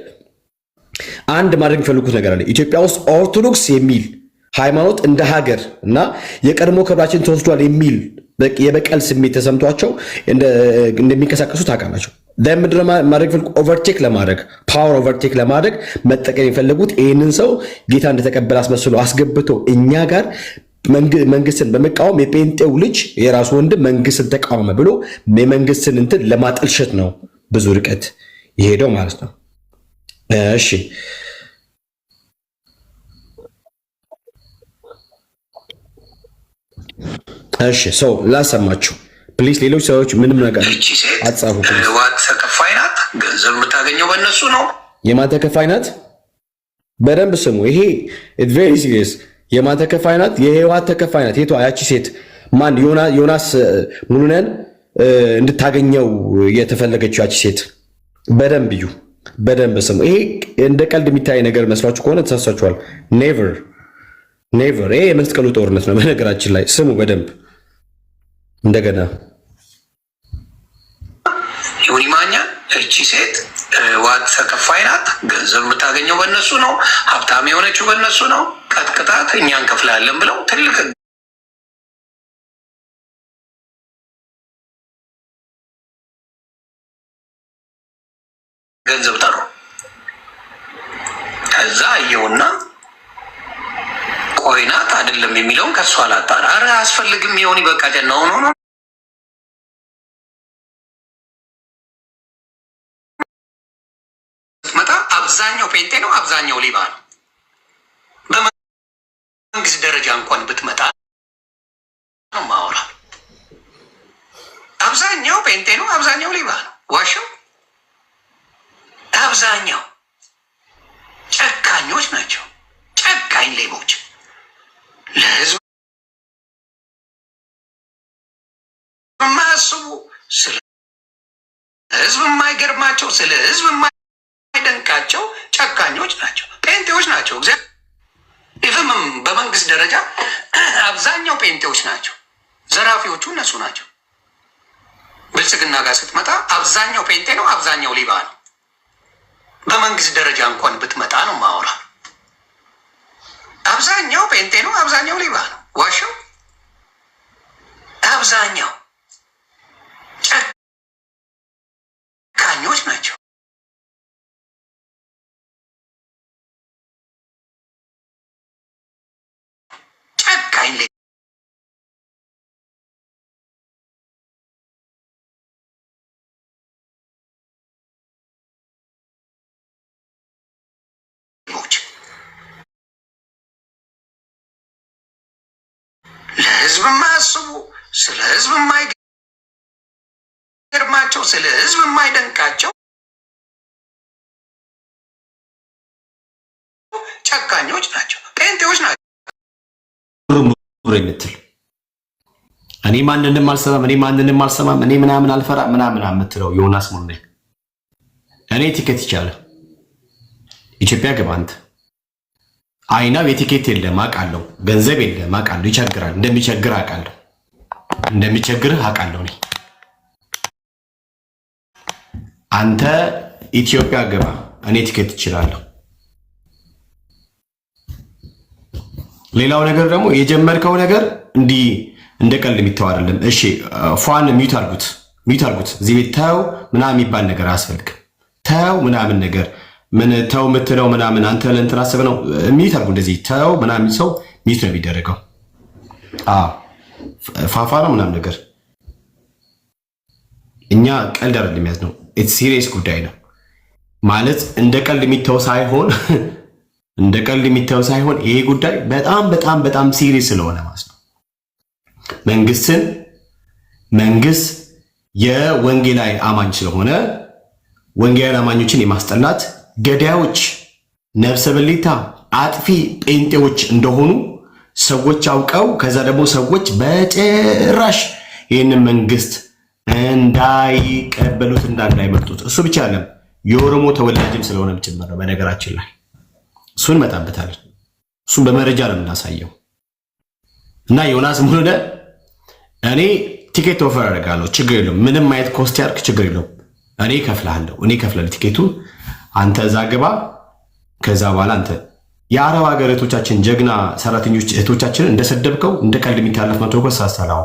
አንድ ማድረግ የሚፈልጉት ነገር አለ። ኢትዮጵያ ውስጥ ኦርቶዶክስ የሚል ሃይማኖት እንደ ሀገር እና የቀድሞ ክብራችን ተወስዷል የሚል የበቀል ስሜት ተሰምቷቸው እንደሚንቀሳቀሱ ታውቃላችሁ። ምንድን ነው ማድረግ የፈለጉት? Overtake ለማድረግ፣ power overtake ለማድረግ መጠቀም የፈለጉት ይህንን ሰው ጌታ እንደተቀበለ አስመስሎ አስገብቶ እኛ ጋር መንግስትን በመቃወም የጴንጤው ልጅ የራሱ ወንድም መንግስትን ተቃወመ ብሎ የመንግስትን እንትን ለማጠልሸት ነው ብዙ ርቀት የሄደው ማለት ነው። እሺ፣ so ላሰማችሁ please። ሌሎች ሰዎች ምንም ነገር እቺ ሴት አትጻፉ please። ህወሓት ተከፋይ ናት። ገንዘብ የምታገኘው በእነሱ ነው። የማን ተከፋይ ናት? በደንብ ስሙ። ይሄ very serious። የማን ተከፋይ ናት? የህወሓት ተከፋይ ናት። የቷ? ያቺ ሴት። ማን? ዮናስ ሙሉነን እንድታገኘው የተፈለገችው ያቺ ሴት። በደንብ እዩ፣ በደንብ ስሙ። ይሄ እንደ ቀልድ የሚታይ ነገር መስሏችሁ ከሆነ ተሳሳችኋል። Never, never። ይሄ የመስቀሉ ጦርነት ነው። በነገራችን ላይ ስሙ በደንብ እንደገና። ዮኒ ማኛ እቺ ሴት ህወሓት ተከፋይ ናት። ገንዘብ የምታገኘው በእነሱ ነው። ሀብታም የሆነችው በእነሱ ነው። ቀጥቅጣት እኛ እንከፍላለን ብለው ትልቅ ገንዘብ ጠሩ። ከዛ አየውና ቆይ ናት አይደለም የሚለውን ከእሷ አላጣራ። ኧረ አያስፈልግም፣ የሆን በቃ ነው ነው። አብዛኛው ሌባ ነው። በመንግስት ደረጃ እንኳን ብትመጣ ነው ማወራ። አብዛኛው ጴንጤ ነው፣ አብዛኛው ሌባ ነው። ዋሻው አብዛኛው ጨካኞች ናቸው። ጨካኝ ሌቦች፣ ለህዝብ የማያስቡ፣ ስለ ህዝብ የማይገርማቸው፣ ስለ ህዝብ የማይደንቃቸው ጨካኞች ናቸው። ጴንጤዎች ናቸው። Even በመንግስት ደረጃ አብዛኛው ጴንጤዎች ናቸው። ዘራፊዎቹ እነሱ ናቸው። ብልጽግና ጋር ስትመጣ አብዛኛው ጴንጤ ነው፣ አብዛኛው ሌባ ነው። በመንግስት ደረጃ እንኳን ብትመጣ ነው ማወራ። አብዛኛው ጴንጤ ነው፣ አብዛኛው ሌባ ነው። ዋሻው አብዛኛው ጨካኞች ናቸው። ጨካኝ ሌቦች፣ ለህዝብ የማያስቡ፣ ስለ ህዝብ የማይገርማቸው፣ ስለ ህዝብ የማይደንቃቸው ጨካኞች ናቸው። ጴንጤዎች ናቸው። የምትል እኔ ማንንም አልሰማም፣ እኔ ማንንም አልሰማም፣ እኔ ምናምን አልፈራ ምናምን የምትለው ዮናስ ሙሉነህ፣ እኔ ቲኬት ይቻላል ኢትዮጵያ ግባ አንተ። አይናው የቲኬት የለም አውቃለሁ፣ ገንዘብ የለም አውቃለሁ፣ ይቸግራል፣ እንደሚቸግር አውቃለሁ፣ እንደሚቸግርህ አውቃለሁ። እኔ አንተ ኢትዮጵያ ግባ፣ እኔ ቲኬት እችላለሁ። ሌላው ነገር ደግሞ የጀመርከው ነገር እንዲህ እንደ ቀልድ የሚተው አይደለም። እሺ ፏን mute አድርጉት፣ mute አድርጉት። እዚህ ቤት ተው ምናምን የሚባል ነገር አያስፈልግም። ተው ምናምን ነገር ምን ተው የምትለው ምናምን አንተ ለእንትን አስበህ ነው። Mute አድርጉ። እንደዚህ ተው ምናምን ሰው mute ነው የሚደረገው። አዎ ፋፋ ነው ምናምን ነገር እኛ ቀልድ አይደለም ያዝነው፣ serious ጉዳይ ነው ማለት እንደ ቀልድ የሚተው ሳይሆን፣ እንደ ቀልድ የሚተው ሳይሆን ይሄ ጉዳይ በጣም በጣም በጣም serious ስለሆነ ማለት ነው። መንግስት የወንጌላዊ አማኝ ስለሆነ ወንጌላዊ አማኞችን የማስጠላት ገዳዮች፣ ነፍሰ በሊታ፣ አጥፊ ጴንጤዎች እንደሆኑ ሰዎች አውቀው ከዛ ደግሞ ሰዎች በጭራሽ ይህንን መንግስት እንዳይቀበሉት እንዳይመርጡት። እሱ ብቻ አይደለም፣ የኦሮሞ ተወላጅም ስለሆነ ጭምር ነው። በነገራችን ላይ እሱን እንመጣበታለን። እሱን በመረጃ ነው የምናሳየው። እና ዮናስ ሙሉነህ እኔ ቲኬት offer አደርጋለሁ፣ ችግር የለውም። ምንም አይነት cost ያርክ ችግር የለውም። እኔ እከፍልሃለሁ፣ እኔ እከፍላለሁ ቲኬቱን። አንተ እዛ ግባ። ከዛ በኋላ አንተ የአረብ ሀገር እህቶቻችን፣ ጀግና ሰራተኞች እህቶቻችንን እንደሰደብከው እንደ ቀልድ የሚታለፍ መቶ እኮ ሳሰላው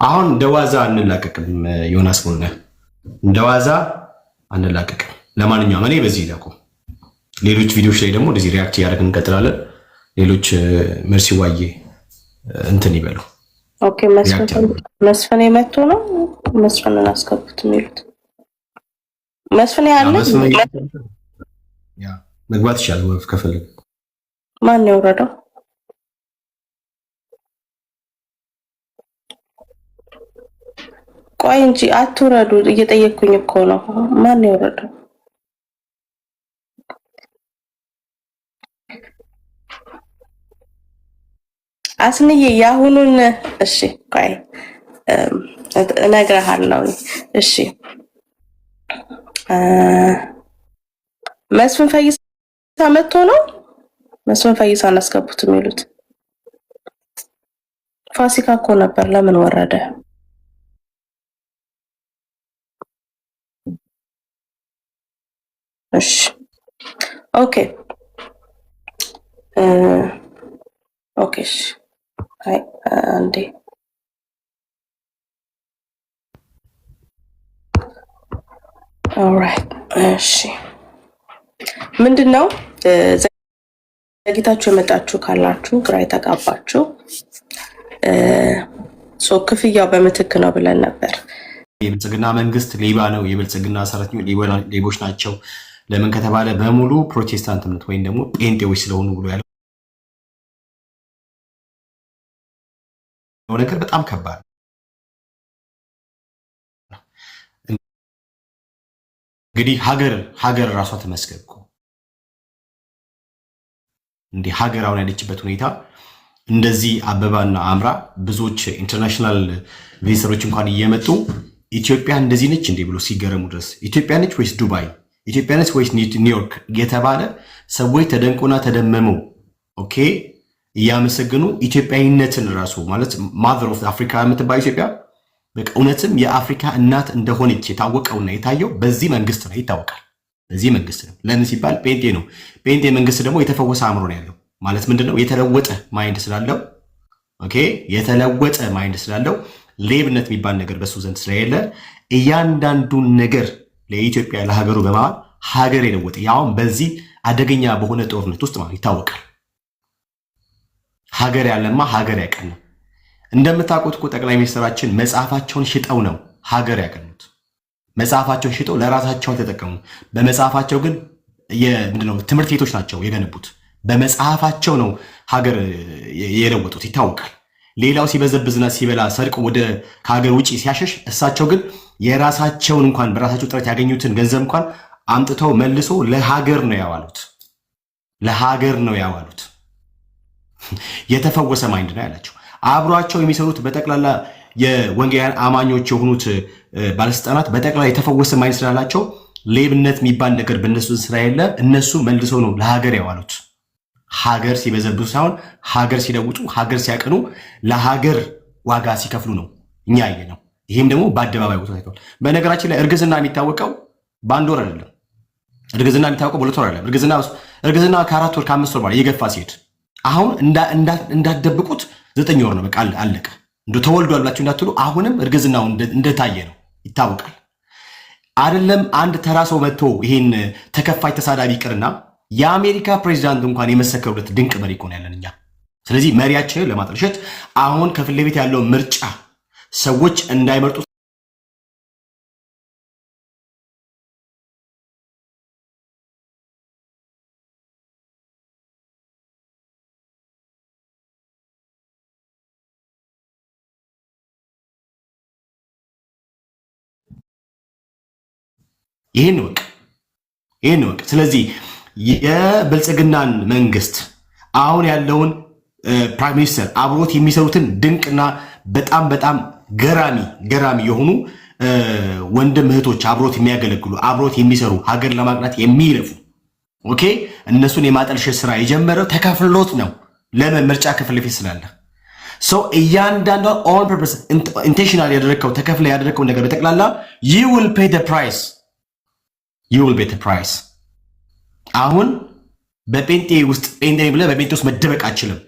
አሁን እንደዋዛ አንላቀቅም። ዮናስ ሙሉነህ እንደዋዛ አንላቀቅም። ለማንኛውም እኔ በዚህ ይለቁ። ሌሎች ቪዲዮዎች ላይ ደግሞ እንደዚህ react እያደረግን እንቀጥላለን። ሌሎች መርሲ ዋዬ እንትን ይበሉ። Okay፣ መስፍን የመቶ ነው። መስፍንን አስገቡት የሚሉት መስፍን ያለ መግባት ይችላል ከፈለገ። ማን ነው የወረደው? ቆይ እንጂ አትውረዱ፣ እየጠየቅኩኝ እኮ ነው። ማን ነው የወረደው? አስንዬ የአሁኑን እሺ፣ ቆይ እነግርሃለሁ። እሺ መስፍን ፈይሳ መጥቶ ነው። መስፍን ፈይሳን አስገቡት የሚሉት ፋሲካ እኮ ነበር። ለምን ወረደ? እሺ okay okay እሺ አይ አንዴ alright እሺ ምንድን ነው፣ ዘግይታችሁ የመጣችሁ ካላችሁ፣ ግራ የተጋባችሁ፣ so ክፍያው በምትክ ነው ብለን ነበር። የብልጽግና መንግስት ሌባ ነው፣ የብልጽግና ሰራተኞች ሌቦች ናቸው፣ ለምን ከተባለ በሙሉ ፕሮቴስታንት እምነት ወይም ደግሞ ጴንጤዎች ስለሆኑ ብሎ ያለው ነገር በጣም ከባድ ነው። እንግዲህ ሀገር ራሷ ተመስገን እኮ እንዲህ ሀገር አሁን ያለችበት ሁኔታ እንደዚህ አበባና አምራ ብዙዎች international visitor ኦች እንኳን እየመጡ ኢትዮጵያ እንደዚህ ነች እንዲህ ብሎ ሲገረሙ ድረስ፣ ኢትዮጵያ ነች ወይስ ዱባይ፣ ኢትዮጵያ ነች ወይስ ኒውዮርክ የተባለ ሰዎች ተደንቆና ተደመመው okay እያመሰገኑ ኢትዮጵያዊነትን ራሱ ማለት mother of Africa የምትባል ኢትዮጵያ በቃ እውነትም የአፍሪካ እናት እንደሆነች የታወቀውና የታየው በዚህ መንግስት ነው፣ ይታወቃል። በዚህ መንግስት ነው። ለምን ሲባል ጴንጤ ነው። ጴንጤ መንግስት ደግሞ የተፈወሰ አእምሮ ነው ያለው። ማለት ምንድን ነው? የተለወጠ mind ስላለው፣ okay፣ የተለወጠ mind ስላለው፣ ሌብነት የሚባል ነገር በሱ ዘንድ ስለሌለ፣ እያንዳንዱን ነገር ለኢትዮጵያ ለሀገሩ በማዋል ሀገር የለወጠ፣ ያውም በዚህ አደገኛ በሆነ ጦርነት ውስጥ ማለት ይታወቃል። ሀገር ያለማ ሀገር ያቀና። እንደምታውቁት እኮ ጠቅላይ ሚኒስትራችን መጽሐፋቸውን ሽጠው ነው ሀገር ያቀኑት። መጽሐፋቸውን ሽጠው ለራሳቸው አልተጠቀሙ። በመጽሐፋቸው ግን ምንድነው ትምህርት ቤቶች ናቸው የገነቡት። በመጽሐፋቸው ነው ሀገር የለወጡት፣ ይታወቃል። ሌላው ሲበዘብዝና ሲበላ ሰርቆ ወደ ከሀገር ውጭ ሲያሸሽ፣ እሳቸው ግን የራሳቸውን እንኳን በራሳቸው ጥረት ያገኙትን ገንዘብ እንኳን አምጥተው መልሶ ለሀገር ነው ያዋሉት። ለሀገር ነው ያዋሉት። የተፈወሰ mind ነው ያላቸው። አብሯቸው የሚሰሩት በጠቅላላ የወንጌላውያን አማኞች የሆኑት ባለስልጣናት በጠቅላላ የተፈወሰ mind ስላላቸው ሌብነት የሚባል ነገር በእነሱ ስለሌለ እነሱ መልሶ ነው ለሀገር ያዋሉት። ሀገር ሲበዘብዙ ሳይሆን ሀገር ሲለውጡ፣ ሀገር ሲያቀኑ፣ ለሀገር ዋጋ ሲከፍሉ ነው እኛ ያየነው። ይህም ደግሞ በአደባባይ ወጥቶ ታይቷል። በነገራችን ላይ እርግዝና የሚታወቀው በአንድ ወር አይደለም። እርግዝና የሚታወቀው በ2 ወር አይደለም። እርግዝና ከ4 ወር፣ ከ5 ወር በኋላ እየገፋ ሲሄድ፣ አሁን እንዳትደብቁት 9 ወር ነው። በቃ አለቀ። እንደ ተወልዷል ብላችሁ እንዳትሉ፣ አሁንም እርግዝናው እንደታየ ነው፣ ይታወቃል። አይደለም አንድ ተራ ሰው መጥቶ ይሄን ተከፋይ ተሳዳቢ ይቅርና የአሜሪካ ፕሬዚዳንት እንኳን የመሰከሩለት ድንቅ መሪ እኮ ነው ያለን እኛ። ስለዚህ መሪያችንን ለማጠልሸት አሁን ከፊት ለፊት ያለው ምርጫ ሰዎች እንዳይመርጡ ይህን እወቅ፣ ይህን እወቅ። ስለዚህ የብልጽግናን መንግስት አሁን ያለውን prime minister አብሮት የሚሰሩትን ድንቅና በጣም በጣም ገራሚ ገራሚ የሆኑ ወንድም እህቶች፣ አብሮት የሚያገለግሉ፣ አብሮት የሚሰሩ፣ ሀገር ለማቅናት የሚለፉ፣ okay፣ እነሱን የማጠልሸት ስራ የጀመረው ተከፍሎት ነው። ለምን? ምርጫ ከፊት ለፊት ስላለ። So እያንዳንዷ on purpose intentional ያደረግከው፣ ተከፍለ ያደረግከው ነገር በጠቅላላ you will pay the price, you will pay the price። አሁን በጴንጤ ውስጥ ጴንጤ ብለህ በጴንጤ ውስጥ መደበቅ አትችልም፣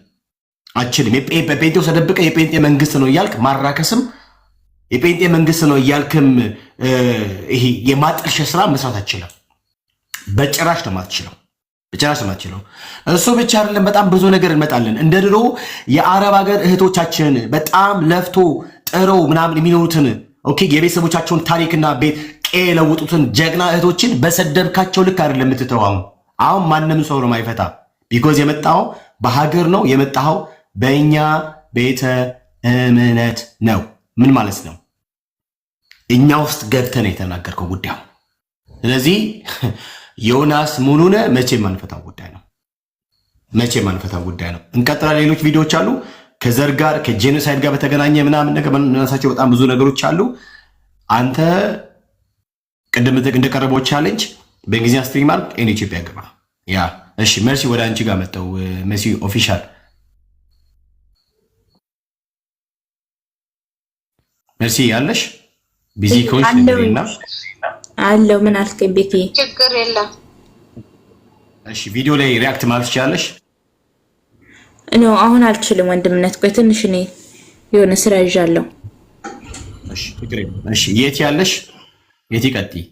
አትችልም። በጴንጤ ውስጥ ተደብቀህ የጴንጤ መንግስት ነው እያልክ ማራከስም፣ የጴንጤ መንግስት ነው እያልክም ይሄ የማጠልሸት ስራ መስራት አትችልም። በጭራሽ ነው የማትችለው። በጭራሽ ነው የማትችለው። እሱ ብቻ አይደለም፣ በጣም ብዙ ነገር እንመጣለን። እንደ ድሮ የአረብ ሀገር እህቶቻችን በጣም ለፍቶ ጥረው ምናምን የሚኖሩትን፣ okay፣ የቤተሰቦቻቸውን ታሪክና ቤት ቄ የለውጡትን ጀግና እህቶችን በሰደብካቸው ልክ አይደለም የምትተው። አሁን አሁን ማንም ሰው ነው የማይፈታ። Because የመጣው በሀገር ነው፣ የመጣኸው በእኛ ቤተ እምነት ነው። ምን ማለት ነው? እኛ ውስጥ ገብተን የተናገርከው ጉዳዩ። ስለዚህ ዮናስ ሙሉነ መቼም ማንፈታው ጉዳይ ነው። መቼም ማንፈታው ጉዳይ ነው። እንቀጥላለን። ሌሎች ቪዲዮዎች አሉ። ከዘር ጋር ከ genocide ጋር በተገናኘ ምናምን ነገር የምናነሳቸው በጣም ብዙ ነገሮች አሉ። አንተ ቅድም እንደቀረበው challenge በእንግሊዝኛ stream አድርግ፣ እኔ ኢትዮጵያ ግባ። Yeah፣ እሺ። መርሲ፣ ወደ አንቺ ጋር መጣው። መሲ official፣ መርሲ ያለሽ busy ከሆንሽ ንገሪና። አለው። ምን አልከኝ ቤኪ? ችግር የለም። እሺ፣ ቪዲዮ ላይ react ማለት ትችላለሽ። No፣ አሁን አልችልም ወንድምነት። ቆይ ትንሽ እኔ የሆነ ስራ ይዣለሁ። እሺ፣ ችግር የለም። እሺ፣ የት ያለሽ? የት ይቀጥይ?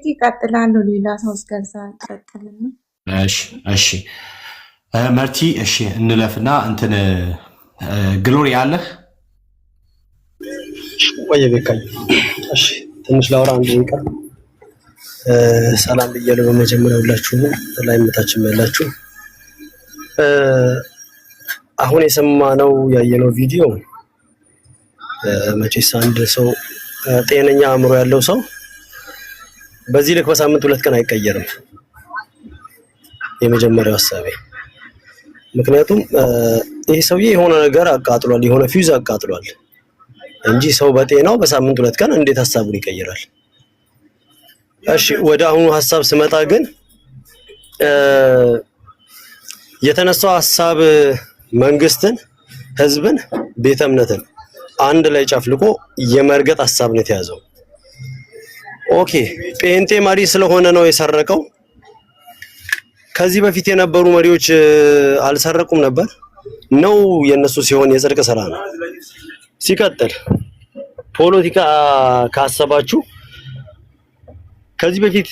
ይቀጥላሉ። ሌላ ሰው እስከዛ ይቀጥልና። እሺ መርቲ፣ እሺ እንለፍና እንትን ግሎሪ አለህ? ቆየ ቤካኝ። እሺ ትንሽ ላውራ፣ አንድ ደቂቃ። ሰላም ብያለሁ። በመጀመሪያ ሁላችሁም ላይ መታችም ያላችሁ አሁን የሰማነው ያየነው ቪዲዮ መቼስ አንድ ሰው ጤነኛ አእምሮ ያለው ሰው በዚህ ልክ በሳምንት 2 ቀን አይቀየርም። የመጀመሪያው ሀሳቤ ምክንያቱም ይህ ሰውዬ የሆነ ነገር አቃጥሏል፣ የሆነ ፊውዝ አቃጥሏል እንጂ ሰው በጤናው በሳምንት 2 ቀን እንዴት ሀሳቡን ይቀይራል? እሺ ወደ አሁኑ ሀሳብ ስመጣ ግን የተነሳው ሀሳብ መንግስትን፣ ህዝብን፣ ቤተ እምነትን አንድ ላይ ጨፍልቆ የመርገጥ ሀሳብ ነው የተያዘው። Okay ጴንጤ መሪ ስለሆነ ነው የሰረቀው። ከዚህ በፊት የነበሩ መሪዎች አልሰረቁም ነበር ነው? የነሱ ሲሆን የጽድቅ ስራ ነው። ሲቀጥል ፖለቲካ ካሰባችሁ ከዚህ በፊት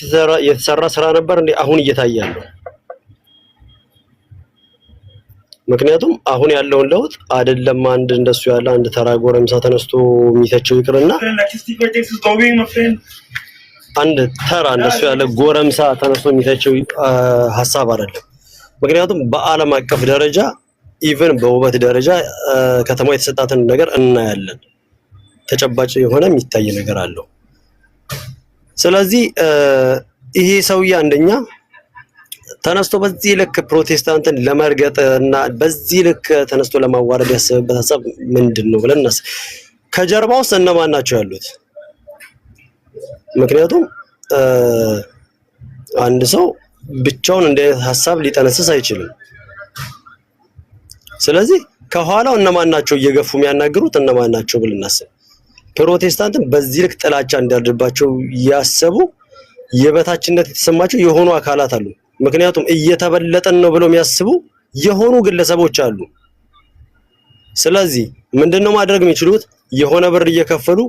የተሰራ ስራ ነበር እንዴ አሁን እየታየ ያለው? ምክንያቱም አሁን ያለውን ለውጥ አይደለም አንድ እንደሱ ያለ አንድ ተራ ጎረምሳ ተነስቶ የሚተቸው ይቅርና አንድ ተራ እንደሱ ያለ ጎረምሳ ተነስቶ የሚተቸው ሀሳብ አይደለም። ምክንያቱም በዓለም አቀፍ ደረጃ even በውበት ደረጃ ከተማ የተሰጣትን ነገር እናያለን። ተጨባጭ የሆነ የሚታይ ነገር አለው። ስለዚህ ይሄ ሰውዬ አንደኛ ተነስቶ በዚህ ልክ ፕሮቴስታንትን ለመርገጥ እና በዚህ ልክ ተነስቶ ለማዋረድ ያሰበበት ሀሳብ ምንድን ነው ብለን እናስብ። ከጀርባ ውስጥ እነማን ናቸው ያሉት? ምክንያቱም አንድ ሰው ብቻውን እንዲህ አይነት ሀሳብ ሊጠነስስ አይችልም። ስለዚህ ከኋላው እነማን ናቸው እየገፉ የሚያናግሩት እነማን ናቸው ብለን እናስብ። ፕሮቴስታንትን በዚህ ልክ ጥላቻ እንዲያድርባቸው ያሰቡ የበታችነት የተሰማቸው የሆኑ አካላት አሉ። ምክንያቱም እየተበለጠን ነው ብለው የሚያስቡ የሆኑ ግለሰቦች አሉ። ስለዚህ ምንድነው ማድረግ የሚችሉት? የሆነ ብር እየከፈሉ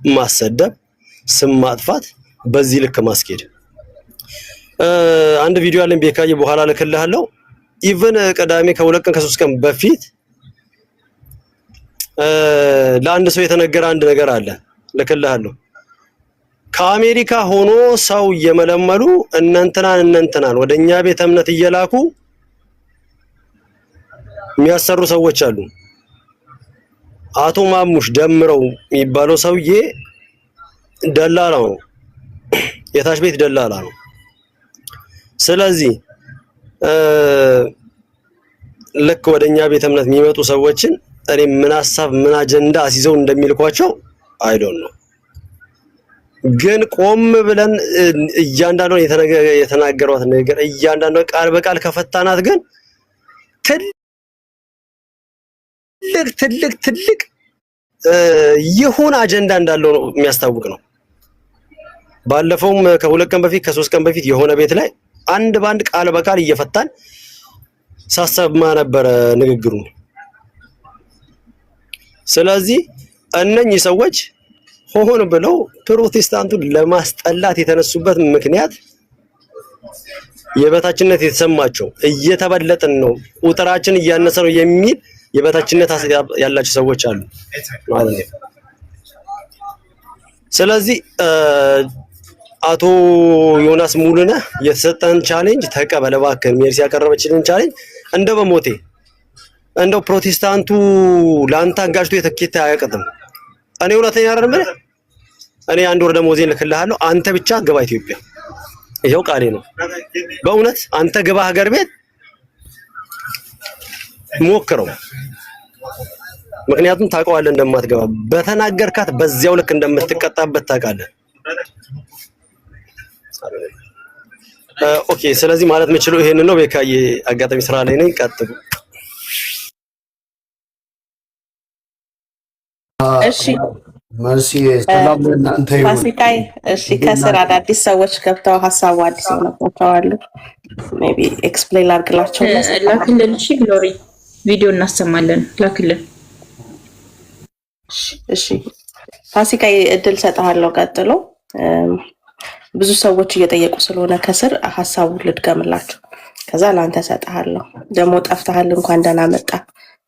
ማሰደብ፣ ስም ማጥፋት፣ በዚህ ልክ ማስኬድ። አንድ ቪዲዮ አለኝ ቤካዬ፣ በኋላ እልክልሃለሁ። Even ቅዳሜ ከ2 ቀን ከ3 ቀን በፊት ለአንድ ሰው የተነገረ አንድ ነገር አለ፣ እልክልሃለሁ። ከአሜሪካ ሆኖ ሰው እየመለመሉ እነንትናን እነንትናን ወደኛ ቤተ እምነት እየላኩ የሚያሰሩ ሰዎች አሉ። አቶ ማሙሽ ደምረው የሚባለው ሰውዬ ደላላው ነው፣ የታች ቤት ደላላ ነው። ስለዚህ ልክ ወደኛ ቤተ እምነት የሚመጡ ሰዎችን እኔ ምን ሀሳብ ምን አጀንዳ አስይዘው እንደሚልኳቸው I don't know። ግን ቆም ብለን እያንዳንዷን የተናገሯት ነገር እያንዳንዷን ቃል በቃል ከፈታናት ግን ትልቅ ትልቅ ትልቅ የሆነ አጀንዳ እንዳለው ነው የሚያስታውቅ ነው። ባለፈውም ከ2 ቀን በፊት ከ3 ቀን በፊት የሆነ ቤት ላይ አንድ በአንድ ቃል በቃል እየፈታን ሳሰማ ነበረ ንግግሩን። ስለዚህ እነኚህ ሰዎች ሆን ብለው ፕሮቴስታንቱን ለማስጠላት የተነሱበት ምክንያት የበታችነት የተሰማቸው እየተበለጥን ነው፣ ቁጥራችን እያነሰ ነው የሚል የበታችነት ያላቸው ሰዎች አሉ ማለት ነው። ስለዚህ አቶ ዮናስ ሙሉነህ የተሰጠን challenge ተቀበል እባክህን። ሜርሲ ያቀረበችልን challenge እንደው በሞቴ እንደው ፕሮቴስታንቱ ለአንተ አጋጭቶ የተኬታ አያቅትም። እኔ እውነተኛ አይደለም የምልህ፣ እኔ አንድ ወር ደሞዜን እልክልሃለሁ። አንተ ብቻ ግባ ኢትዮጵያ። ይኸው ቃሌ ነው። በእውነት አንተ ግባ ሀገር ቤት ሞክረው። ምክንያቱም ታውቀዋለህ እንደማትገባ፣ በተናገርካት በዚያው ልክ እንደምትቀጣበት ታውቃለህ። Okay። ስለዚህ ማለት የምችለው ይሄንን ነው። ቤካዬ አጋጣሚ ስራ ላይ ነኝ። ቀጥሉ። እሺ። መሲ፣ ሰላም ለእናንተ ይሁን። ፋሲካይ፣ እሺ። ከስር አዳዲስ ሰዎች ገብተው ሀሳቡ አዲስ የሆነባቸው አሉ። Maybe explain ላድርግላቸው። ላክልን። እሺ ግሎሪ፣ ቪዲዮ እናሰማለን። ላክልን። እሺ ፋሲካይ፣ እድል ሰጥሃለሁ። ቀጥሎ ብዙ ሰዎች እየጠየቁ ስለሆነ ከስር ሀሳቡን ልድገምላቸው፣ ከዛ ለአንተ ሰጥሃለሁ። ደግሞ ጠፍተሃል፣ እንኳን ደህና መጣ።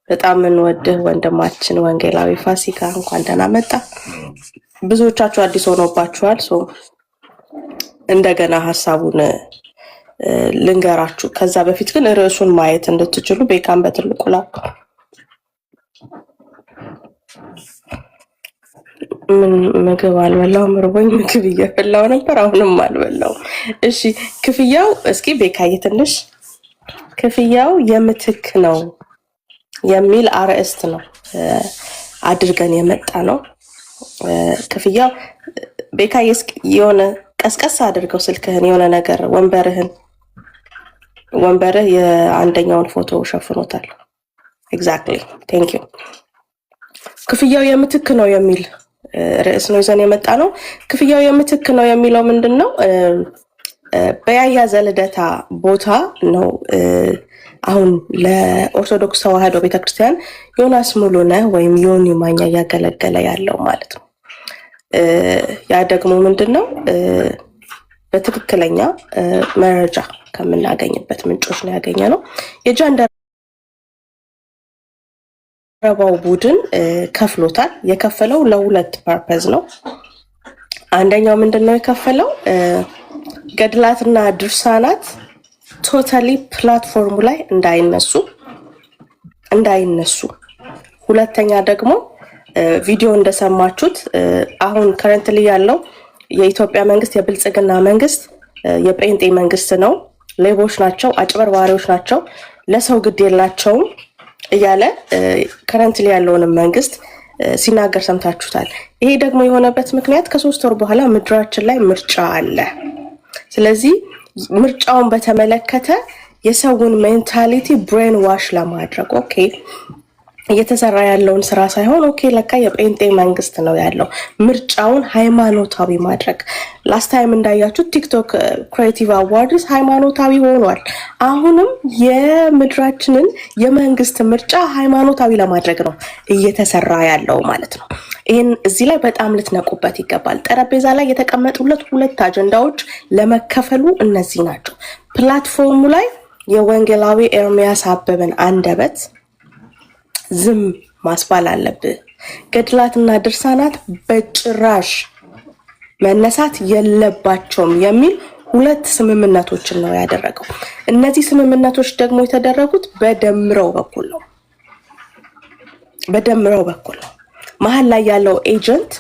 በጣም የምንወድህ ወንድማችን ወንጌላዊ ፋሲካ እንኳን ደህና መጣ። ብዙዎቻችሁ አዲስ ሆኖባችኋል። So እንደገና ሀሳቡን ልንገራችሁ። ከዛ በፊት ግን ርዕሱን ማየት እንድትችሉ ቤካን በትልቁ ላክ። ምን ምግብ አልበላውም፣ እርቦኝ ምግብ እየበላው ነበር። አሁንም አልበላውም። እሺ ክፍያው እስኪ ቤካዬ ትንሽ ክፍያው የምትክ ነው የሚል አርዕስት ነው አድርገን የመጣ ነው። ክፍያው ቤካዬ እስኪ የሆነ ቀስቀስ አድርገው ስልክህን የሆነ ነገር ወንበርህን ወንበርህ የአንደኛውን ፎቶ ሸፍኖታል። Exactly, thank you። ክፍያው የምትክ ነው የሚል ርዕስ ነው ይዘን የመጣ ነው። ክፍያው የምትክ ነው የሚለው ምንድን ነው? በያያ ዘልደታ ቦታ ነው አሁን ለኦርቶዶክስ ተዋሕዶ ቤተክርስቲያን ዮናስ ሙሉነህ ወይም ዮኒ ማኛ እያገለገለ ያለው ማለት ነው። ያ ደግሞ ምንድን ነው? በትክክለኛ መረጃ ከምናገኝበት ምንጮች ነው ያገኘ ነው። የጃንደረባው ቡድን ከፍሎታል። የከፈለው ለሁለት purpose ነው። አንደኛው ምንድን ነው የከፈለው? ገድላትና ድርሳናት totally platform ኡ ላይ እንዳይነሱ። ሁለተኛ ደግሞ ቪዲዮ እንደሰማችሁት አሁን currently ያለው የኢትዮጵያ መንግስት የብልጽግና መንግስት የጴንጤ መንግስት ነው፣ ሌቦች ናቸው፣ አጭበርባሪዎች ናቸው፣ ለሰው ግድ የላቸውም እያለ currently ያለውንም መንግስት ሲናገር ሰምታችሁታል። ይሄ ደግሞ የሆነበት ምክንያት ከ3 ወር በኋላ ምድራችን ላይ ምርጫ አለ። ስለዚህ ምርጫውን በተመለከተ የሰውን mentality brain wash ለማድረግ okay እየተሰራ ያለውን ስራ ሳይሆን okay ለካ የጴንጤ መንግስት ነው ያለው፣ ምርጫውን ሃይማኖታዊ ማድረግ። Last time እንዳያችሁት TikTok Creative Awards ሃይማኖታዊ ሆኗል። አሁንም የምድራችንን የመንግስት ምርጫ ሃይማኖታዊ ለማድረግ ነው እየተሰራ ያለው ማለት ነው። ይህን እዚህ ላይ በጣም ልትነቁበት ይገባል። ጠረጴዛ ላይ የተቀመጡለት ሁለት አጀንዳዎች ለመከፈሉ እነዚህ ናቸው። Platform ኡ ላይ የወንጌላዊ ኤርሚያስ አበበን አንደበት ዝም ማስባል አለብህ። ገድላትና ድርሳናት በጭራሽ መነሳት የለባቸውም የሚል ሁለት ስምምነቶችን ነው ያደረገው። እነዚህ ስምምነቶች ደግሞ የተደረጉት በደምረው በኩል ነው። በደምረው በኩል ነው። መሀል ላይ ያለው agent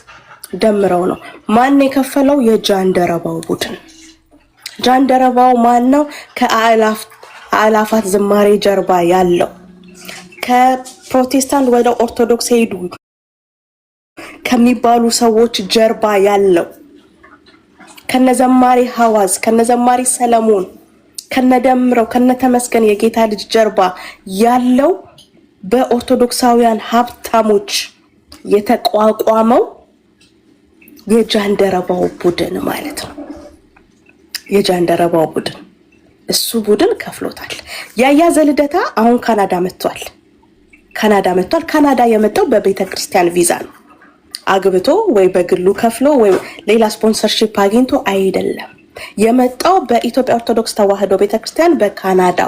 ደምረው ነው። ማን የከፈለው? የጃንደረባው ቡድን። ጃንደረባው ማን ነው? ከአእላፋት ዝማሬ ጀርባ ያለው፣ ከፕሮቴስታንት ወደ ኦርቶዶክስ ሄዱ ከሚባሉ ሰዎች ጀርባ ያለው፣ ከነዘማሪ ሐዋዝ፣ ከነዘማሪ ሰለሞን፣ ከነደምረው፣ ከነተመስገን የጌታ ልጅ ጀርባ ያለው በኦርቶዶክሳውያን ሀብታሞች የተቋቋመው የጃንደረባው ቡድን ማለት ነው። የጃንደረባው ቡድን እሱ ቡድን ከፍሎታል። ያያ ዘልደታ አሁን ካናዳ መጥቷል። ካናዳ መጥቷል። ካናዳ የመጣው በቤተ ክርስቲያን ቪዛ ነው። አግብቶ ወይ በግሉ ከፍሎ ወይ ሌላ sponsorship አግኝቶ አይደለም። የመጣው በኢትዮጵያ ኦርቶዶክስ ተዋሕዶ ቤተክርስቲያን በካናዳ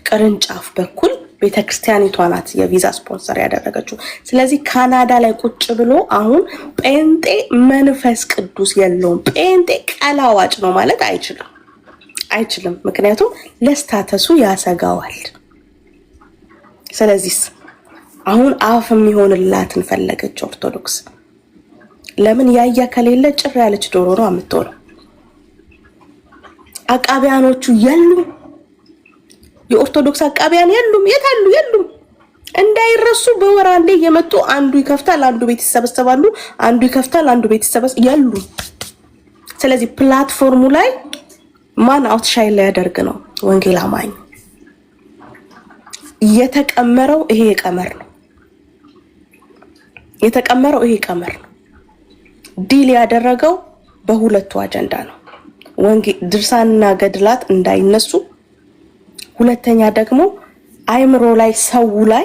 ቅርንጫፍ በኩል ቤተክርስቲያኒቷ ናት የቪዛ ስፖንሰር ያደረገችው። ስለዚህ ካናዳ ላይ ቁጭ ብሎ አሁን ጴንጤ መንፈስ ቅዱስ የለውም፣ ጴንጤ ቀላዋጭ ነው ማለት አይችልም አይችልም። ምክንያቱም ለ status ኡ ያሰጋዋል። ስለዚህ አሁን አፍ የሚሆንላትን ፈለገች ኦርቶዶክስ። ለምን ያያ ከሌለ ጭር ያለች ዶሮ ነው የምትሆነው። አቃቢያኖቹ የሉም። የኦርቶዶክስ አቃቢያን የሉም። የት አሉ? የሉም። እንዳይረሱ በወር አንዴ እየመጡ አንዱ ይከፍታል፣ አንዱ ቤት ይሰበሰባሉ፣ አንዱ ይከፍታል፣ አንዱ ቤት ይሰበሰባሉ። የሉም። ስለዚህ platform ኡ ላይ ማን outshine ሊያደርግ ነው? ወንጌል አማኝ። የተቀመረው ይሄ ቀመር ነው። የተቀመረው ይሄ ቀመር ነው። Deal ያደረገው በሁለቱ አጀንዳ ነው። ድርሳንና ገድላት እንዳይነሱ፣ ሁለተኛ ደግሞ አይምሮ ላይ ሰው ላይ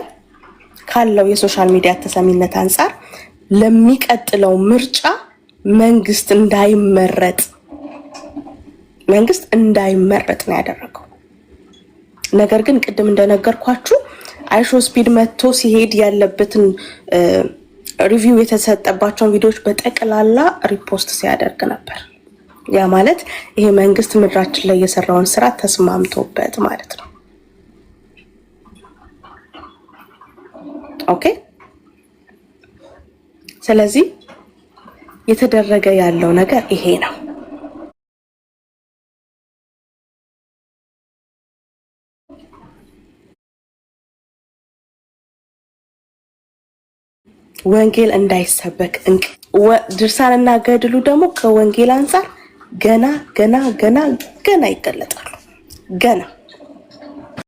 ካለው የ social media ተሰሚነት አንጻር ለሚቀጥለው ምርጫ መንግስት እንዳይመረጥ ነው ያደረገው። ነገር ግን ቅድም እንደነገርኳችሁ IShowSpeed መጥቶ ሲሄድ ያለበትን Review የተሰጠባቸውን ቪዲዮዎች በጠቅላላ repost ሲያደርግ ነበር። ያ ማለት ይሄ መንግስት ምድራችን ላይ የሰራውን ስራ ተስማምቶበት ማለት ነው። Okay። ስለዚህ የተደረገ ያለው ነገር ይሄ ነው። ወንጌል እንዳይሰበክ ድርሳንና ገድሉ ደግሞ ከወንጌል አንጻር ገና ገና ገና ገና ይገለጣሉ። ገና